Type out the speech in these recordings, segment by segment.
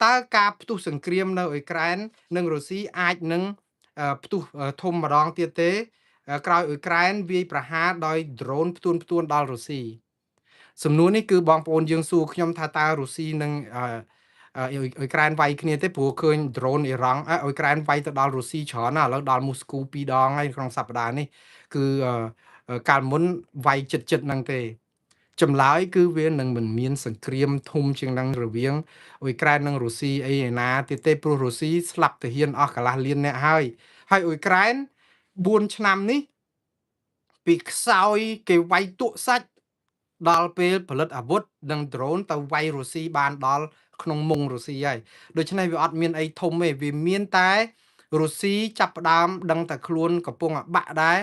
តើការផ្ទុះសង្គ្រាមនៅអ៊ុយក្រែននិងរុស្ស៊ីអាចនឹងផ្ទុះធំម្ដងទៀតទេក្រោយអ៊ុយក្រែនវាយប្រហារដោយដ្រូនផ្ទួនៗដល់រុស្ស៊ីសំណួរនេះគឺបងប្អូនយើងសួរខ្ញុំថាតើរុស្ស៊ីនិងអ៊ុយក្រែនវាយគ្នាទេព្រោះឃើញដ្រូនអ៊ីរ៉ង់អ៊ុយក្រែនវាយទៅដល់រុស្ស៊ីច្រើនណាស់ឥឡូវដល់មូស្គូ2ដងហើយក្នុងសប្តាហ៍នេះគឺកាលមុនវាយចិត្តចិត្តហ្នឹងទេចម្លើយគឺវានឹងមិនមានសង្គ្រាមធំជាងនឹងរវាងអ៊ុយក្រែននិងរុស្ស៊ីអីឯណាទៀតទេព្រោះរុស្ស៊ីស្លាប់ទាហានអស់កន្លះលានអ្នកហើយហើយអ៊ុយក្រែន4ឆ្នាំនេះពីខ្សោយគេវាយទក់សាច់ដល់ពេលផលិតអាវុធនិងដ្រូនទៅវាយរុស្ស៊ីបានដល់ក្នុងមុងរុស្ស៊ីហើយដូច្នេះវាអត់មានអីធំទេវាមានតែរុស្ស៊ីចាប់ផ្ដើមដឹងតែខ្លួនកំពុងអាបាក់ដែរ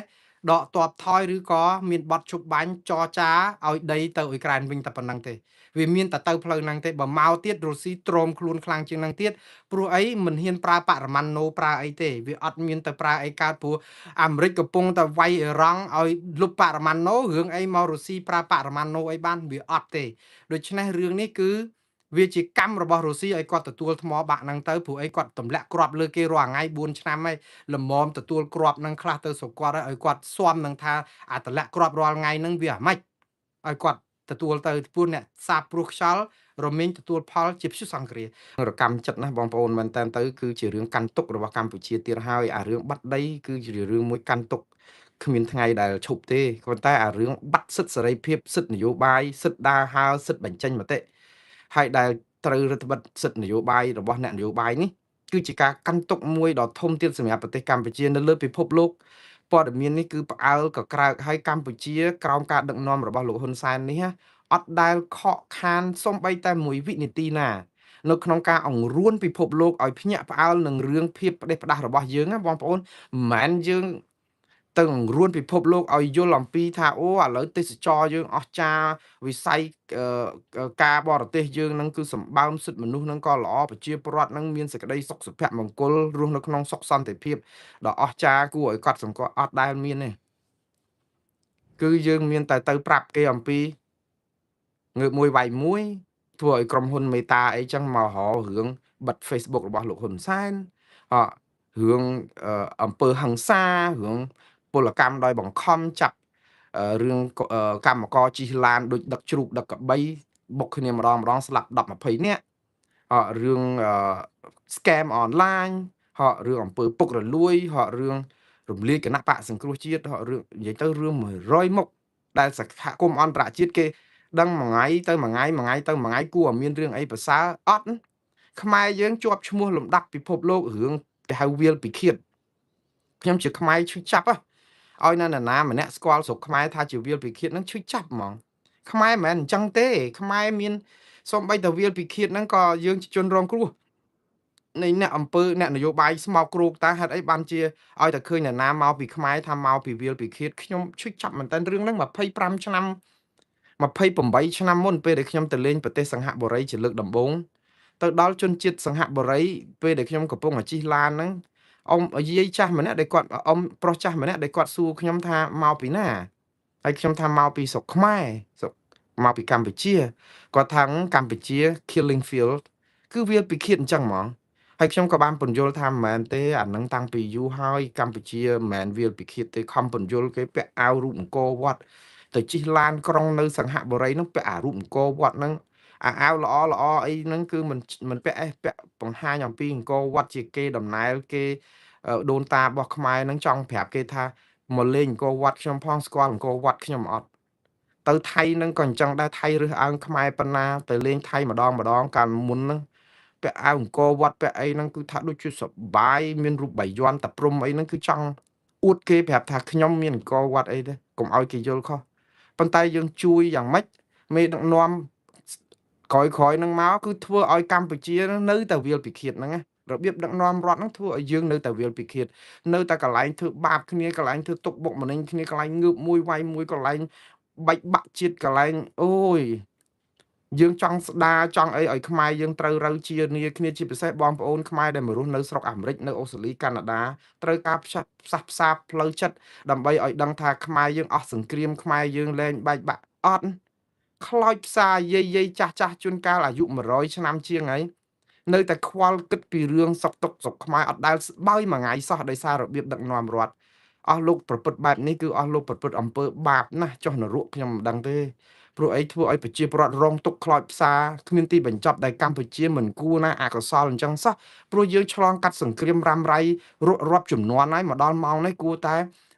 ដកតបថយឬក៏មានបទជប់បាញ់ចរចាឲ្យដីទៅអ៊ុយក្រែនវិញតែប៉ុណ្្នឹងទេវាមានតែទៅផ្លូវហ្នឹងទេបើមកទៀតរុស្ស៊ីទ្រាំខ្លួនខ្លាំងជាងហ្នឹងទៀតព្រោះអីមិនហ៊ានប្រើបរមាណូប្រើអីទេវាអត់មានទៅប្រើអីកើតព្រោះអាមេរិកកំពុងតែវាយអ៊ីរ៉ង់ឲ្យលុបបរមាណូរឿងអីមករុស្ស៊ីប្រើបរមាណូអីបានវាអត់ទេដូច្នេះរឿងនេះគឺវាជាកម្មរបស់រុស្ស៊ីឲ្យគាត់ទទួលថ្មបាក់ហ្នឹងទៅព្រោះអីគាត់ទម្លាក់គ្រាប់លើគេរាល់ថ្ងៃ4ឆ្នាំហើយល្មមទទួលគ្រាប់ហ្នឹងខ្លះទៅស្រុកគាត់ឲ្យគាត់ស៊ាំនឹងថាអាទម្លាក់គ្រាប់រាល់ថ្ងៃហ្នឹងវាអាម៉េចឲ្យគាត់ទទួលទៅព្រោះអ្នកសាបព្រោះខ្យល់រមែងទទួលផលជាព្យុះសង្គ្រារកម្មចិត្តណាស់បងប្អូនមែនតើទៅគឺជារឿងកាន់ទុករបស់កម្ពុជាទៀតហើយអារឿងបាត់ដីគឺជារឿងមួយកាន់ទុកគ្មានថ្ងៃដែលឈប់ទេប៉ុន្តែអារឿងបាត់សិទ្ធិសេរីភាពសិទ្ធិនយោបាយសិទ្ធិដើរហើរសិទ្ធិបញ្ចេញមតិហើយដែលត្រូវរដ្ឋបិទសិទ្ធិនយោបាយរបស់អ្នកនយោបាយនេះគឺជាការកាន់ទុកមួយដ៏ធំទៀតសម្រាប់ប្រទេសកម្ពុជានៅលើពិភពលោកព័ត៌មាននេះគឺផ្អើលកក្រើកហើយកម្ពុជាក្រោមការដឹកនាំរបស់លោកហ៊ុនសែននេះអត់ដែលខកខានសូម្បីតែមួយវិនាទីណានៅក្នុងការអង្រួនពិភពលោកឲ្យភ្ញាក់ផ្អើលនឹងរឿងភាពផ្ដេសផ្ដាស់របស់យើងណាបងប្អូនមិនមែនយើងទៅអង្រួនពិភពលោកឲ្យយល់អំពីថាអូឥឡូវទេសចរយើងអស្ចារ្យវិស័យការបរទេសយើងនឹងគឺសម្បើមសិទ្ធិមនុស្សនឹងក៏ល្អប្រជាពលរដ្ឋនឹងមានសេចក្តីសុខសុភមង្គលរស់នៅក្នុងសុខសន្តិភាពដ៏អស្ចារ្យគួរឲ្យកត់សម្គាល់អត់ដែលមានទេគឺយើងមានតែទៅប្រាប់គេអំពីងើបមួយវាយមួយធ្វើឲ្យក្រុមហ៊ុនមេតាអីចឹងមករករឿងបិទ Facebook របស់លោកហ៊ុនសែនរឿងអំពើហិង្សារឿងពលកម្មដោយបង្ខំចាប់រឿងកម្មករជិះឡានដូចដឹកជ្រូកដឹកកបីបុកគ្នាម្ដងម្ដងស្លាប់10 20នាក់រឿង scam online រឿងអំពើពុករលួយរឿងរំលាយគណៈបកសង្គ្រោះជាតិរឿងនិយាយទៅរឿង100មុខដែលសហគមន៍អន្តរជាតិគេដឹងមួយថ្ងៃទៅមួយថ្ងៃមួយថ្ងៃទៅមួយថ្ងៃគួរឲ្យមានរឿងអីប្រសើរអត់ខ្មែរយើងជាប់ឈ្មោះលំដាប់ពិភពលោករឿងគេហៅវាលពិឃាតខ្ញុំជាខ្មែរឈឺចាប់ហ៎ឲ្យណាណាម្នាក់ស្គាល់ស្រុកខ្មែរថាជាវាលពិឃាតហ្នឹងឈឺចាប់ហ្មងខ្មែរមិនមែនអញ្ចឹងទេខ្មែរមានសូម្បីតែវាលពិឃាតហ្នឹងក៏យើងជាជនរងគ្រោះនៃអ្នកអំពើអ្នកនយោបាយស្មោកគ្រោកតាហេតុអីបានជាឲ្យតែឃើញអ្នកណាមកពីខ្មែរថាមកពីវាលពិឃាតខ្ញុំឈឺចាប់មែនតើរឿងហ្នឹង25ឆ្នាំ28ឆ្នាំមុនពេលដែលខ្ញុំទៅលេងប្រទេសសង្ហបុរីជាលើកដំបូងទៅដល់ជនជាតិសង្ហបុរីពេលដែលខ្ញុំកំពុងជិះឡានហ្នឹងអ៊ំយាយចាស់ម្នាក់ដែលគាត់អ៊ំប្រុសចាស់ម្នាក់ដែលគាត់សួរខ្ញុំថាមកពីណាហើយខ្ញុំថាមកពីស្រុកខ្មែរស្រុកមកពីកម្ពុជាគាត់ថាកម្ពុជា Killing Field គឺវាពិឃាតអញ្ចឹងហ្មងហើយខ្ញុំក៏បានពន្យល់ថាមិនមែនទេអានឹងតាំងពីយូរហើយកម្ពុជាមិនមែនវាលពិឃាតទេខំពន្យល់គេពាក់អាវរូបអង្គរវត្តទៅជិះឡានក្រុងនៅសង្ហបុរីហ្នឹងពាក់អារូបអង្គរវត្តហ្នឹងអាអាវល្អល្អអីហ្នឹងគឺមិនពាក់អេពាក់បង្ហាញអំពីអង្គរវត្តជាគេដំណែលគេដូនតារបស់ខ្មែរហ្នឹងចង់ប្រាប់គេថាមកលេងអង្គរវត្តខ្ញុំផងស្គាល់អង្គរវត្តខ្ញុំអត់ទៅថៃហ្នឹងក៏អញ្ចឹងដែរថៃរើសអើងខ្មែរប៉ុណ្ណាទៅលេងថៃម្ដងម្ដងកាលមុនហ្នឹងពាក់អាវអង្គរវត្តពាក់អីហ្នឹងគឺថាដូចជាសបាយមានរូបបាយ័នតាព្រំអីហ្នឹងគឺចង់អួតគេប្រាប់ថាខ្ញុំមានអង្គរវត្តអីទេកុំឲ្យគេយល់ខុសប៉ុន្តែយើងជួយយ៉ាងម៉េចមេដឹកនាំក្រោយៗនឹងមកគឺធ្វើឲ្យកម្ពុជានៅតែវាលពិឃាតហ្នឹងណារបៀបដឹកនាំរដ្ឋហ្នឹងធ្វើឲ្យយើងនៅតែវាលពិឃាតនៅតែកន្លែងធ្វើបាបគ្នាកន្លែងធ្វើទុកបុកម្នេញគ្នាកន្លែងងើបមួយវាយមួយកន្លែងបែកបាក់ជាតិកន្លែងអូយយើងចង់ស្ដារចង់អីឲ្យខ្មែរយើងត្រូវរូវជានាគ្នាជាពិសេសបងប្អូនខ្មែរដែលមករស់នៅស្រុកអាមេរិកនៅអូស្ត្រាលីកាណាដាត្រូវការផ្សះផ្សាផ្លូវចិត្តដើម្បីឲ្យដឹងថាខ្មែរយើងអស់សង្គ្រាមខ្មែរយើងលែងបែកបាក់អត់ខ្លោចផ្សាយាយយាយចាស់ចាស់ជួនកាលអាយុ100ឆ្នាំជាងហើយ នៅតែខ្វល់គិតពីរឿងសុកទុកស្រុកខ្មែរអត់ដែលស្បើយមួយថ្ងៃសោះដោយសាររបៀបដឹកនាំរដ្ឋអស់លោកប្រព្រឹត្តបែបនេះគឺអស់លោកប្រព្រឹត្តអំពើបាបណាស់ចុះនរកខ្ញុំមិនដឹងទេព្រោះអីធ្វើឲ្យប្រជាពលរដ្ឋរងទុក្ខខ្លោចផ្សាគ្មានទីបញ្ចប់ដែលកម្ពុជាមិនគួរណាអកុសលអញ្ចឹងសោះព្រោះយើងឆ្លងកាត់សង្គ្រាមរ៉ាំរ៉ៃរាប់ចំនួនហើយមកដល់ម៉ោងនេះគួរតែ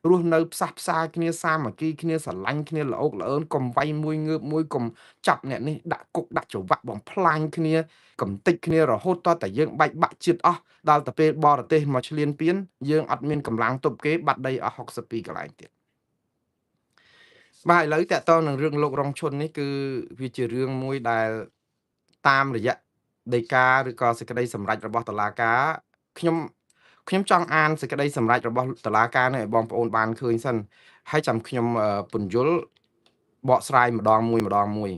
រស់នៅផ្សះផ្សាគ្នាសាមគ្គីគ្នាស្រឡាញ់គ្នាល្អោកល្អឿនកុំវាយមួយងើបមួយកុំចាប់អ្នកនេះដាក់គុកដាក់ច្រវាក់បំផ្លាញគ្នាកំតិចគ្នារហូតតតែយើងបែកបាក់ជាតិអស់ដល់ទៅពេលបរទេសមកឈ្លានពានយើងអត់មានកម្លាំងទប់គេបាត់ដីអស់62កន្លែងទៀតបាទឥឡូវតកតងនឹងរឿងលោករងឈុននេះគឺវាជារឿងមួយដែលតាមរយៈដីកាឬក៏សេចក្តីសម្រេចរបស់តុលាការខ្ញុំចង់អានសេចក្តីសម្រេចរបស់តុលាការនេះឲ្យបងប្អូនបានឃើញសិនហើយចាំខ្ញុំពន្យល់បកស្រាយម្ដងមួយម្ដងមួយ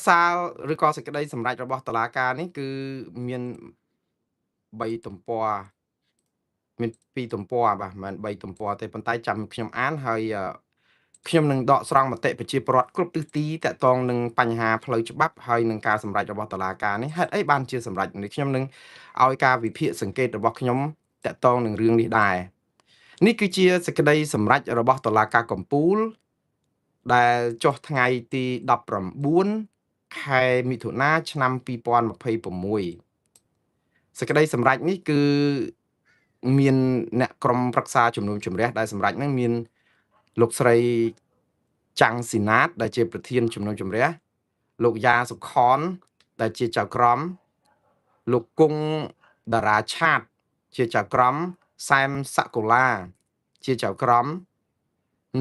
សាលឬក៏សេចក្តីសម្រេចរបស់តុលាការនេះគឺមាន3ទំព័រមាន2ទំព័របាទមិនមែន3ទំព័រទេប៉ុន្តែចាំខ្ញុំអានហើយខ្ញុំនឹងដកស្រង់មតិប្រជាពលរដ្ឋគ្រប់ទិសទីតាក់ទងនឹងបញ្ហាផ្លូវច្បាប់ហើយនឹងការសម្រេចរបស់តុលាការនេះហេតុអីបានជាសម្រេចនេះខ្ញុំនឹងឲ្យការវិភាគសង្កេតរបស់ខ្ញុំតាក់ទងនឹងរឿងនេះដែរនេះគឺជាសេចក្តីសម្រេចរបស់តុលាការកំពូលដែលចុះថ្ងៃទី19ខែមិថុនាឆ្នាំ2026សេចក្តីសម្រេចនេះគឺមានអ្នកក្រុមប្រឹក្សាជំនុំជម្រះដែលសម្រេចនឹងមានលោកស្រីចាំងស៊ីណាតដែលជាប្រធានជំនុំជម្រះលោកយ៉ាសុខនដែលជាចៅក្រមលោកគង់តារាឆាតជាចៅក្រមសែមសកូឡាជាចៅក្រម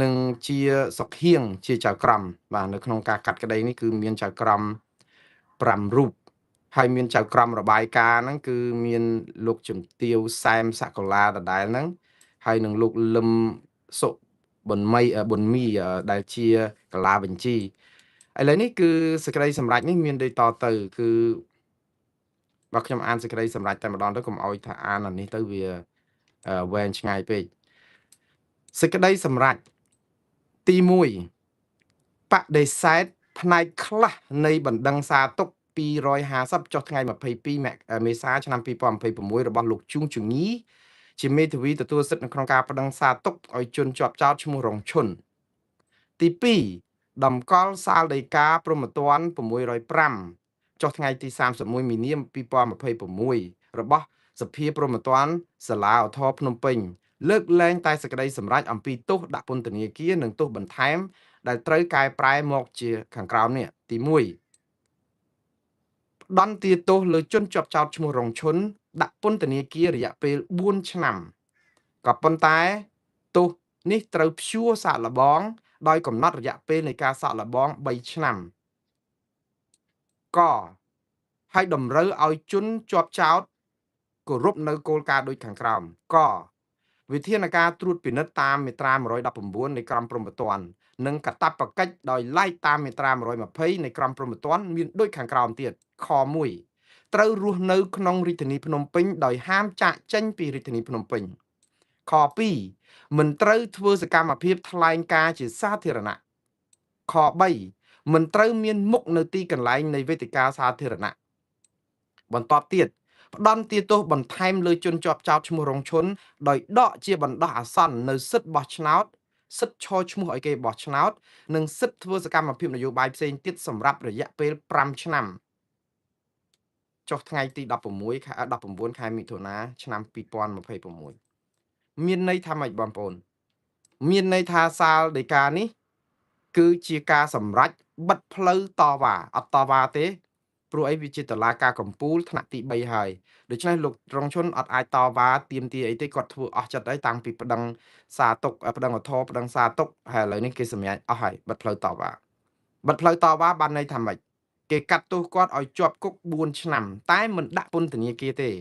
និងជាសុខហៀងជាចៅក្រមបាទនៅក្នុងការកាត់ក្តីនេះគឺមានចៅក្រម5រូបហើយមានចៅក្រមរបាយការណ៍ហ្នឹងគឺមានលោកជំទាវសែមសកូឡាដដែលហ្នឹងហើយនឹងលោកលឹមសុប៊ុនមីប៊ុនមីដែលជាកាឡាបញ្ជីឥឡូវនេះគឺសេចក្តីសម្រេចនេះមានដូចតទៅគឺបើខ្ញុំអានសេចក្តីសម្រេចតែម្ដងទៅកុំឲ្យថាអានអានេះទៅវាវែងឆ្ងាយពេកសេចក្តីសម្រេចទី1បដិសេធផ្នែកខ្លះនៃបណ្ដឹងសារទុក្ខ250ចុះថ្ងៃ22មេសាឆ្នាំ2026របស់លោកជួងជងីជាមេធាវីទទួលសិទ្ធិនៅក្នុងការប្តឹងសារទុក្ខឲ្យជនជាប់ចោទឈ្មោះរងឈុនទី2តម្កល់សាលដីកាព្រហ្មទណ្ឌ605ចុះថ្ងៃទី31មីនា2026របស់សភាព្រហ្មទណ្ឌសាលាឧទ្ធរណ៍ភ្នំពេញលើកលែងតែសេចក្តីសម្រេចអំពីទោសដាក់ពន្ធនាគារនិងទោសបន្ថែមដែលត្រូវកែប្រែមកជាខាងក្រោមនេះទី1ផ្ដន្ទាទោសលើជនជាប់ចោទឈ្មោះរងឈុនដាក់ពន្ធនាគាររយៈពេល4ឆ្នាំក៏ប៉ុន្តែទោសនេះត្រូវព្យួរសាកល្បងដោយកំណត់រយៈពេលនៃការសាកល្បង3ឆ្នាំកហើយតម្រូវឲ្យជនជាប់ចោទគោរពនៅគោលការណ៍ដូចខាងក្រោមកវិធានការត្រួតពិនិត្យតាមមាត្រា119នៃក្រមព្រហ្មទណ្ឌនិងកាតព្វកិច្ចដោយឡែកតាមមាត្រា120នៃក្រមព្រហ្មទណ្ឌមានដូចខាងក្រោមទៀតខ1ត្រូវរស់នៅក្នុងរាជធានីភ្នំពេញដោយហាមចាកចេញពីរាជធានីភ្នំពេញខ2មិនត្រូវធ្វើសកម្មភាពថ្លែងការណ៍ជាសាធារណៈខ3មិនត្រូវមានមុខនៅទីកន្លែងនៃវេទិកាសាធារណៈបន្ទាប់ទៀតផ្ដន្ទាទោសបន្ថែមលើជនជាប់ចោទឈ្មោះរងឈុនដោយដកជាបណ្ដោះអាសន្ននៅសិទ្ធិបោះឆ្នោតសិទ្ធិឈរឈ្មោះឲ្យគេបោះឆ្នោតនិងសិទ្ធិធ្វើសកម្មភាពនយោបាយផ្សេងទៀតសម្រាប់រយៈពេល5ឆ្នាំចុះថ្ងៃទី16ខែ19ខែមិថុនាឆ្នាំ2026មានន័យថាម៉េចបងប្អូនមានន័យថាសាលដីកានេះគឺជាការសម្រេចបិទផ្លូវតវ៉ាអត់តវ៉ាទេព្រោះអីវាជាតុលាការកំពូលថ្នាក់ទី3ហើយដូច្នេះលោករងឈុនអត់អាចតវ៉ាទាមទារអីទេគាត់ធ្វើអស់ចិត្តហើយតាំងពីប្តឹងសារទុកប្តឹងឧទ្ធរណ៍ប្តឹងសារទុកហើយឥឡូវនេះគេសម្រេចអស់ហើយបិទផ្លូវតវ៉ាបិទផ្លូវតវ៉ាបានន័យថាម៉េចគេកាត់ទោសគាត់ឲ្យជាប់គុក4ឆ្នាំតែមិនដាក់ពន្ធនាគារទេ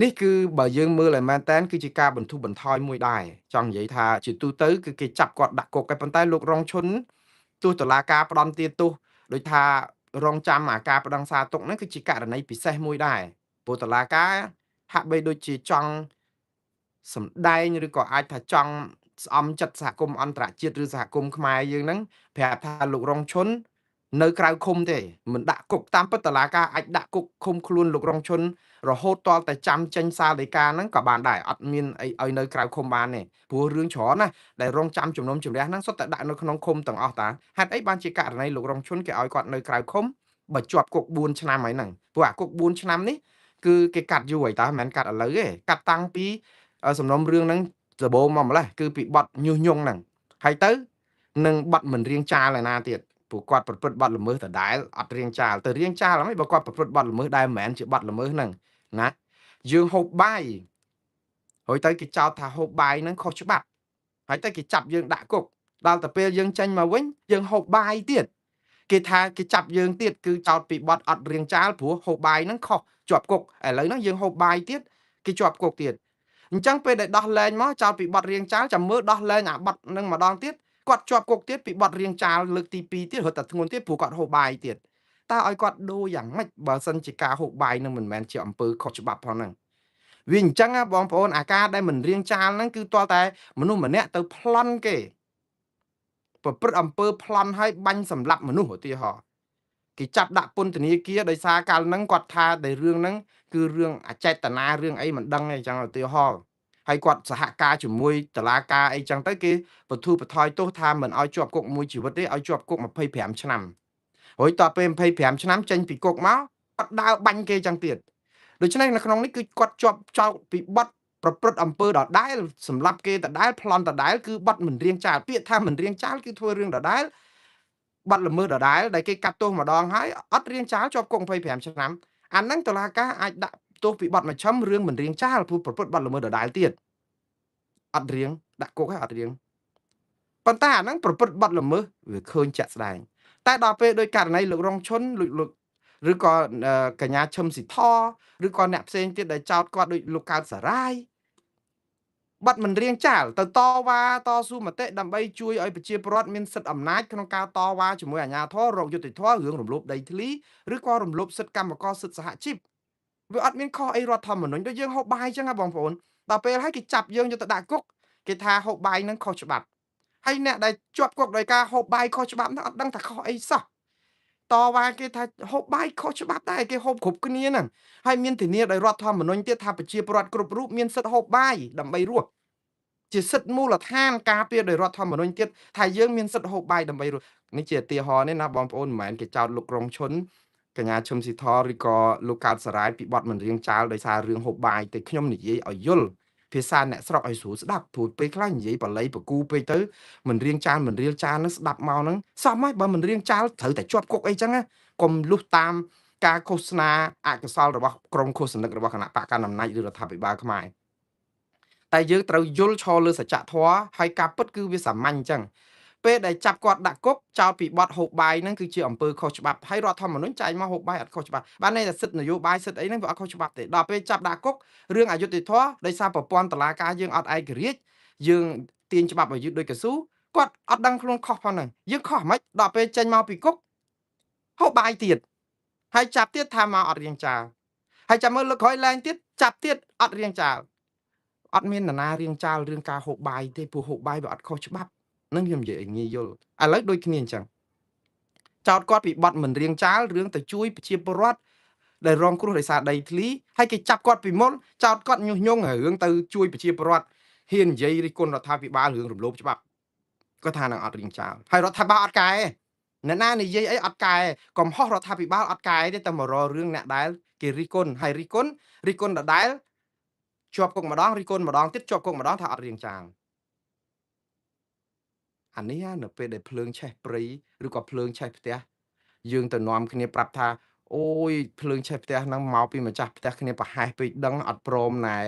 នេះគឺបើយើងមើលឲ្យមែនតើគឺជាការបន្ធូរបន្ថយមួយដែរចង់និយាយថាជាទូទៅគឺគេចាប់គាត់ដាក់គុកឯប៉ុន្តែលោករងឈុនទោះតុលាការផ្ដន្ទាទោសដោយថារងចាំអាការប្តឹងសារទុកហ្នឹងគឺជាករណីពិសេសមួយដែរព្រោះតុលាការហាក់បីដូចជាចង់សម្ដែងឬក៏អាចថាចង់ស្អំចិត្តសហគមន៍អន្តរជាតិឬសហគមន៍ខ្មែរយើងហ្នឹងប្រាប់ថាលោករងឈុន នៅក្រៅឃុំទេមិនដាក់គុកតាមពិតតឡាការអាចដាក់គុកឃុំខ្លួនលោករងឈុនរហូតទាល់តែចាំចេញសាលដីកាហ្នឹងក៏បានដែរអត់មានអីឲ្យនៅក្រៅឃុំបានទេព្រោះរឿងច្រើនណាស់ដែលរងចាំជំនុំជម្រះហ្នឹងសុទ្ធតែដាក់នៅក្នុងឃុំទាំងអស់តាហេតុអីបានជាករណីលោករងឈុនគេឲ្យគាត់នៅក្រៅឃុំបើជាប់គុក4ឆ្នាំហើយហ្នឹងព្រោះអាគុក4ឆ្នាំនេះគឺគេកាត់យូរហើយតើមិនមែនកាត់ឥឡូវទេកាត់តាំងពីសំណុំរឿងហ្នឹងដំបូងមកម្លេះគឺពីបទញុះញង់ហ្នឹងហើយទៅនឹងបទមិនរៀងចាលឯណាទៀតព្រោះគាត់ប្រព្រឹត្តបទល្មើសដដែលអត់រៀងចាលទៅរៀងចាលហ្មងបើគាត់ប្រព្រឹត្តបទល្មើសដែលមិនមែនជាបទល្មើសហ្នឹងណាយើងហូបបាយហើយទៅគេចោទថាហូបបាយហ្នឹងខុសច្បាប់ហើយទៅគេចាប់យើងដាក់គុកដល់ទៅពេលយើងចេញមកវិញយើងហូបបាយទៀតគេថាគេចាប់យើងទៀតគឺចោទពីបទអត់រៀងចាលព្រោះហូបបាយហ្នឹងខុសជាប់គុកឥឡូវហ្នឹងយើងហូបបាយទៀតគេជាប់គុកទៀតអញ្ចឹងពេលដែលដោះលែងមកចោទពីបទរៀងចាលចាំមើលដោះលែងអាបទហ្នឹងម្ដងទៀតគាត់ជាប់គុកទៀតពីបទរៀងចាលលើកទី2ទៀតរត់តែធ្ងន់ទៀតព្រោះគាត់ហូបបាយទៀតតើឲ្យគាត់ដូរយ៉ាងម៉េចបើសិនជាការហូបបាយនឹងមិនមែនជាអំពើខុសច្បាប់ផងហ្នឹងវាអញ្ចឹងណាបងប្អូនអាការដែលមិនរៀងចាលហ្នឹងគឺទាល់តែមនុស្សម្នាក់ទៅប្លន់គេប្រព្រឹត្តអំពើប្លន់ហើយបាញ់សម្លាប់មនុស្សឧទាហរណ៍គេចាប់ដាក់ពន្ធនាគារដោយសារកាលហ្នឹងគាត់ថាតែរឿងហ្នឹងគឺរឿងអចេតនារឿងអីមិនដឹងអីចឹងឧទាហរណ៍ហើយគាត់សហការជាមួយតឡាការអីចឹងទៅគេបធូរបថយទោសថាមិនឲ្យជាប់គុកមួយជីវិតទេឲ្យជាប់គុក25ឆ្នាំហើយតទៅពេល25ឆ្នាំចេញពីគុកមកគាត់ដើរបាញ់គេចឹងទៀតដូច្នេះនៅក្នុងនេះគឺគាត់ជាប់ចោទពីបទប្រព្រឹត្តអំពើដដែលសម្លាប់គេដដែលប្លន់ដដែលគឺបទមិនរៀងចាលពាក្យថាមិនរៀងចាលគឺធ្វើរឿងដដែលបទល្មើសដដែលដែលគេកាត់ទោសម្ដងហើយអត់រៀងចាលជាប់គុក25ឆ្នាំអាហ្នឹងតឡាការអាចដាក់ទោសពីបទមជ្ឈិមរឿងមិនរៀងចាលព្រោះប្រព្រឹត្តបទល្មើសដដែលទៀតអត់រៀងដាក់គុកហើយអត់រៀងប៉ុន្តែអាហ្នឹងប្រព្រឹត្តបទល្មើសវាឃើញជាក់ស្ដែងតែដល់ពេលដោយករណីលោករងឈុនលោកឬក៏កញ្ញាឈឹមស៊ីធឬក៏អ្នកផ្សេងទៀតដែលចោទគាត់ដូចលោកកើតសារាយបាត់មិនរៀងចាលទៅតវ៉ាតស៊ូមតិដើម្បីជួយឲ្យប្រជាពលរដ្ឋមានសិទ្ធិអំណាចក្នុងការតវ៉ាជាមួយអាជ្ញាធររកយុត្តិធម៌រឿងរំលោភដីធ្លីឬក៏រំលោភសិទ្ធិកម្មករសិទ្ធិសហជីពវាអត់មានខុសអីរដ្ឋធម្មនុញ្ញដូចយើងហូបបាយចឹងហ៎បងប្អូនដល់ពេលហើយគេចាប់យើងយកទៅដាក់គុកគេថាហូបបាយនឹងខុសច្បាប់ហើយអ្នកដែលជាប់គុកដោយការហូបបាយខុសច្បាប់ហ្នឹងអត់ដឹងថាខុសអីសោះតវ៉ាគេថាហូបបាយខុសច្បាប់ដែរគេហូបគ្រប់គ្នាហ្នឹងហើយមានធានាដោយរដ្ឋធម្មនុញ្ញទៀតថាប្រជាពលរដ្ឋគ្រប់រូបមានសិទ្ធិហូបបាយដើម្បីរស់ជាសិទ្ធិមូលដ្ឋានការពារដោយរដ្ឋធម្មនុញ្ញទៀតថាយើងមានសិទ្ធិហូបបាយដើម្បីរស់នេះជាឧទាហរណ៍នេះណាបងប្អូនមិនមែនគេចោទលោកក្រុងឈុនកញ្ញាឈឹមស៊ីធឬក៏លោកកើតសារាយពីបទមិនរៀងចាលដោយសាររឿងហូបបាយទេខ្ញុំនិយាយឲ្យយល់ភាសាអ្នកស្រុកឲ្យស្រួលស្ដាប់ព្រោះពេលខ្លះនិយាយបល័យបកូពេកទៅមិនរៀងចាលមិនរៀលចាលនឹងស្ដាប់មកហ្នឹងសមហើយបើមិនរៀងចាលត្រូវតែជាប់គុកអីចឹងណាកុំលុះតាមការឃោសនាអកុសលរបស់ក្រុមឃោសនិករបស់គណៈបកកណ្ដាលអំណាចឬរដ្ឋាភិបាលខ្មែរតែយើងត្រូវយល់ឈរលើសច្ចធម៌ហើយការពិតគឺវាសាមញ្ញអញ្ចឹងពេលដែលចាប់គាត់ដាក់គុកចោលពីបទហូបបាយហ្នឹងគឺជាអំពើខុសច្បាប់ហើយរដ្ឋធម្មនុញ្ញចែងមកហូបបាយអត់ខុសច្បាប់បានន័យថាសិទ្ធិនយោបាយសិទ្ធិអីហ្នឹងវាអត់ខុសច្បាប់ទេដល់ពេលចាប់ដាក់គុករឿងអយុត្តិធម៌ដោយសារប្រព័ន្ធតុលាការយើងអត់ឯករាជ្យយើងទាញច្បាប់ឲ្យយឺតដូចកស៊ូគាត់អត់ដឹងខ្លួនខុសផងហ្នឹងយើងខុសហ្មងដល់ពេលចេញមកពីគុកហូបបាយទៀតហើយចាប់ទៀតថាមកអត់រៀងចាលហើយចាំមើលលើកក្រោយឡើងទៀតចាប់ទៀតអត់រៀងចាលអត់មាននរណារៀងចាលរឿងការហូបបាយទេព្រោះហូបបាយវាអត់ខុសច្បាប់នឹងខ្ញុំនិយាយឲ្យងាយយល់ឥឡូវដូចគ្នាអញ្ចឹងចោតគាត់ពីបទមិនរៀងចាលរឿងទៅជួយប្រជាពលរដ្ឋដែលរងគ្រោះដោយសារដីធ្លីហើយគេចាប់គាត់ពីមុនចោតគាត់ញុះញង់រឿងទៅជួយប្រជាពលរដ្ឋហ៊ាននិយាយរិះគន់រដ្ឋាភិបាលរឿងរំលោភច្បាប់គាត់ថានឹងអត់រៀងចាលហើយរដ្ឋាភិបាលអត់កែអ្នកណានិយាយអីអត់កែកំហុសរដ្ឋាភិបាលអត់កែទេតែមករករឿងអ្នកដែលគេរិះគន់ហើយរិះគន់ដដែលជាប់គុកម្ដងរិះគន់ម្ដងទៀតជាប់គុកម្ដងថាអត់រៀងចាលអានេះនៅពេលដែលភ្លើងឆេះព្រៃឬក៏ភ្លើងឆេះផ្ទះយើងទៅនាំគ្នាប្រាប់ថាអូយភ្លើងឆេះផ្ទះហ្នឹងមកពីម្ចាស់ផ្ទះគ្នាប្រហែសពេកដឹងអត់ព្រមណែ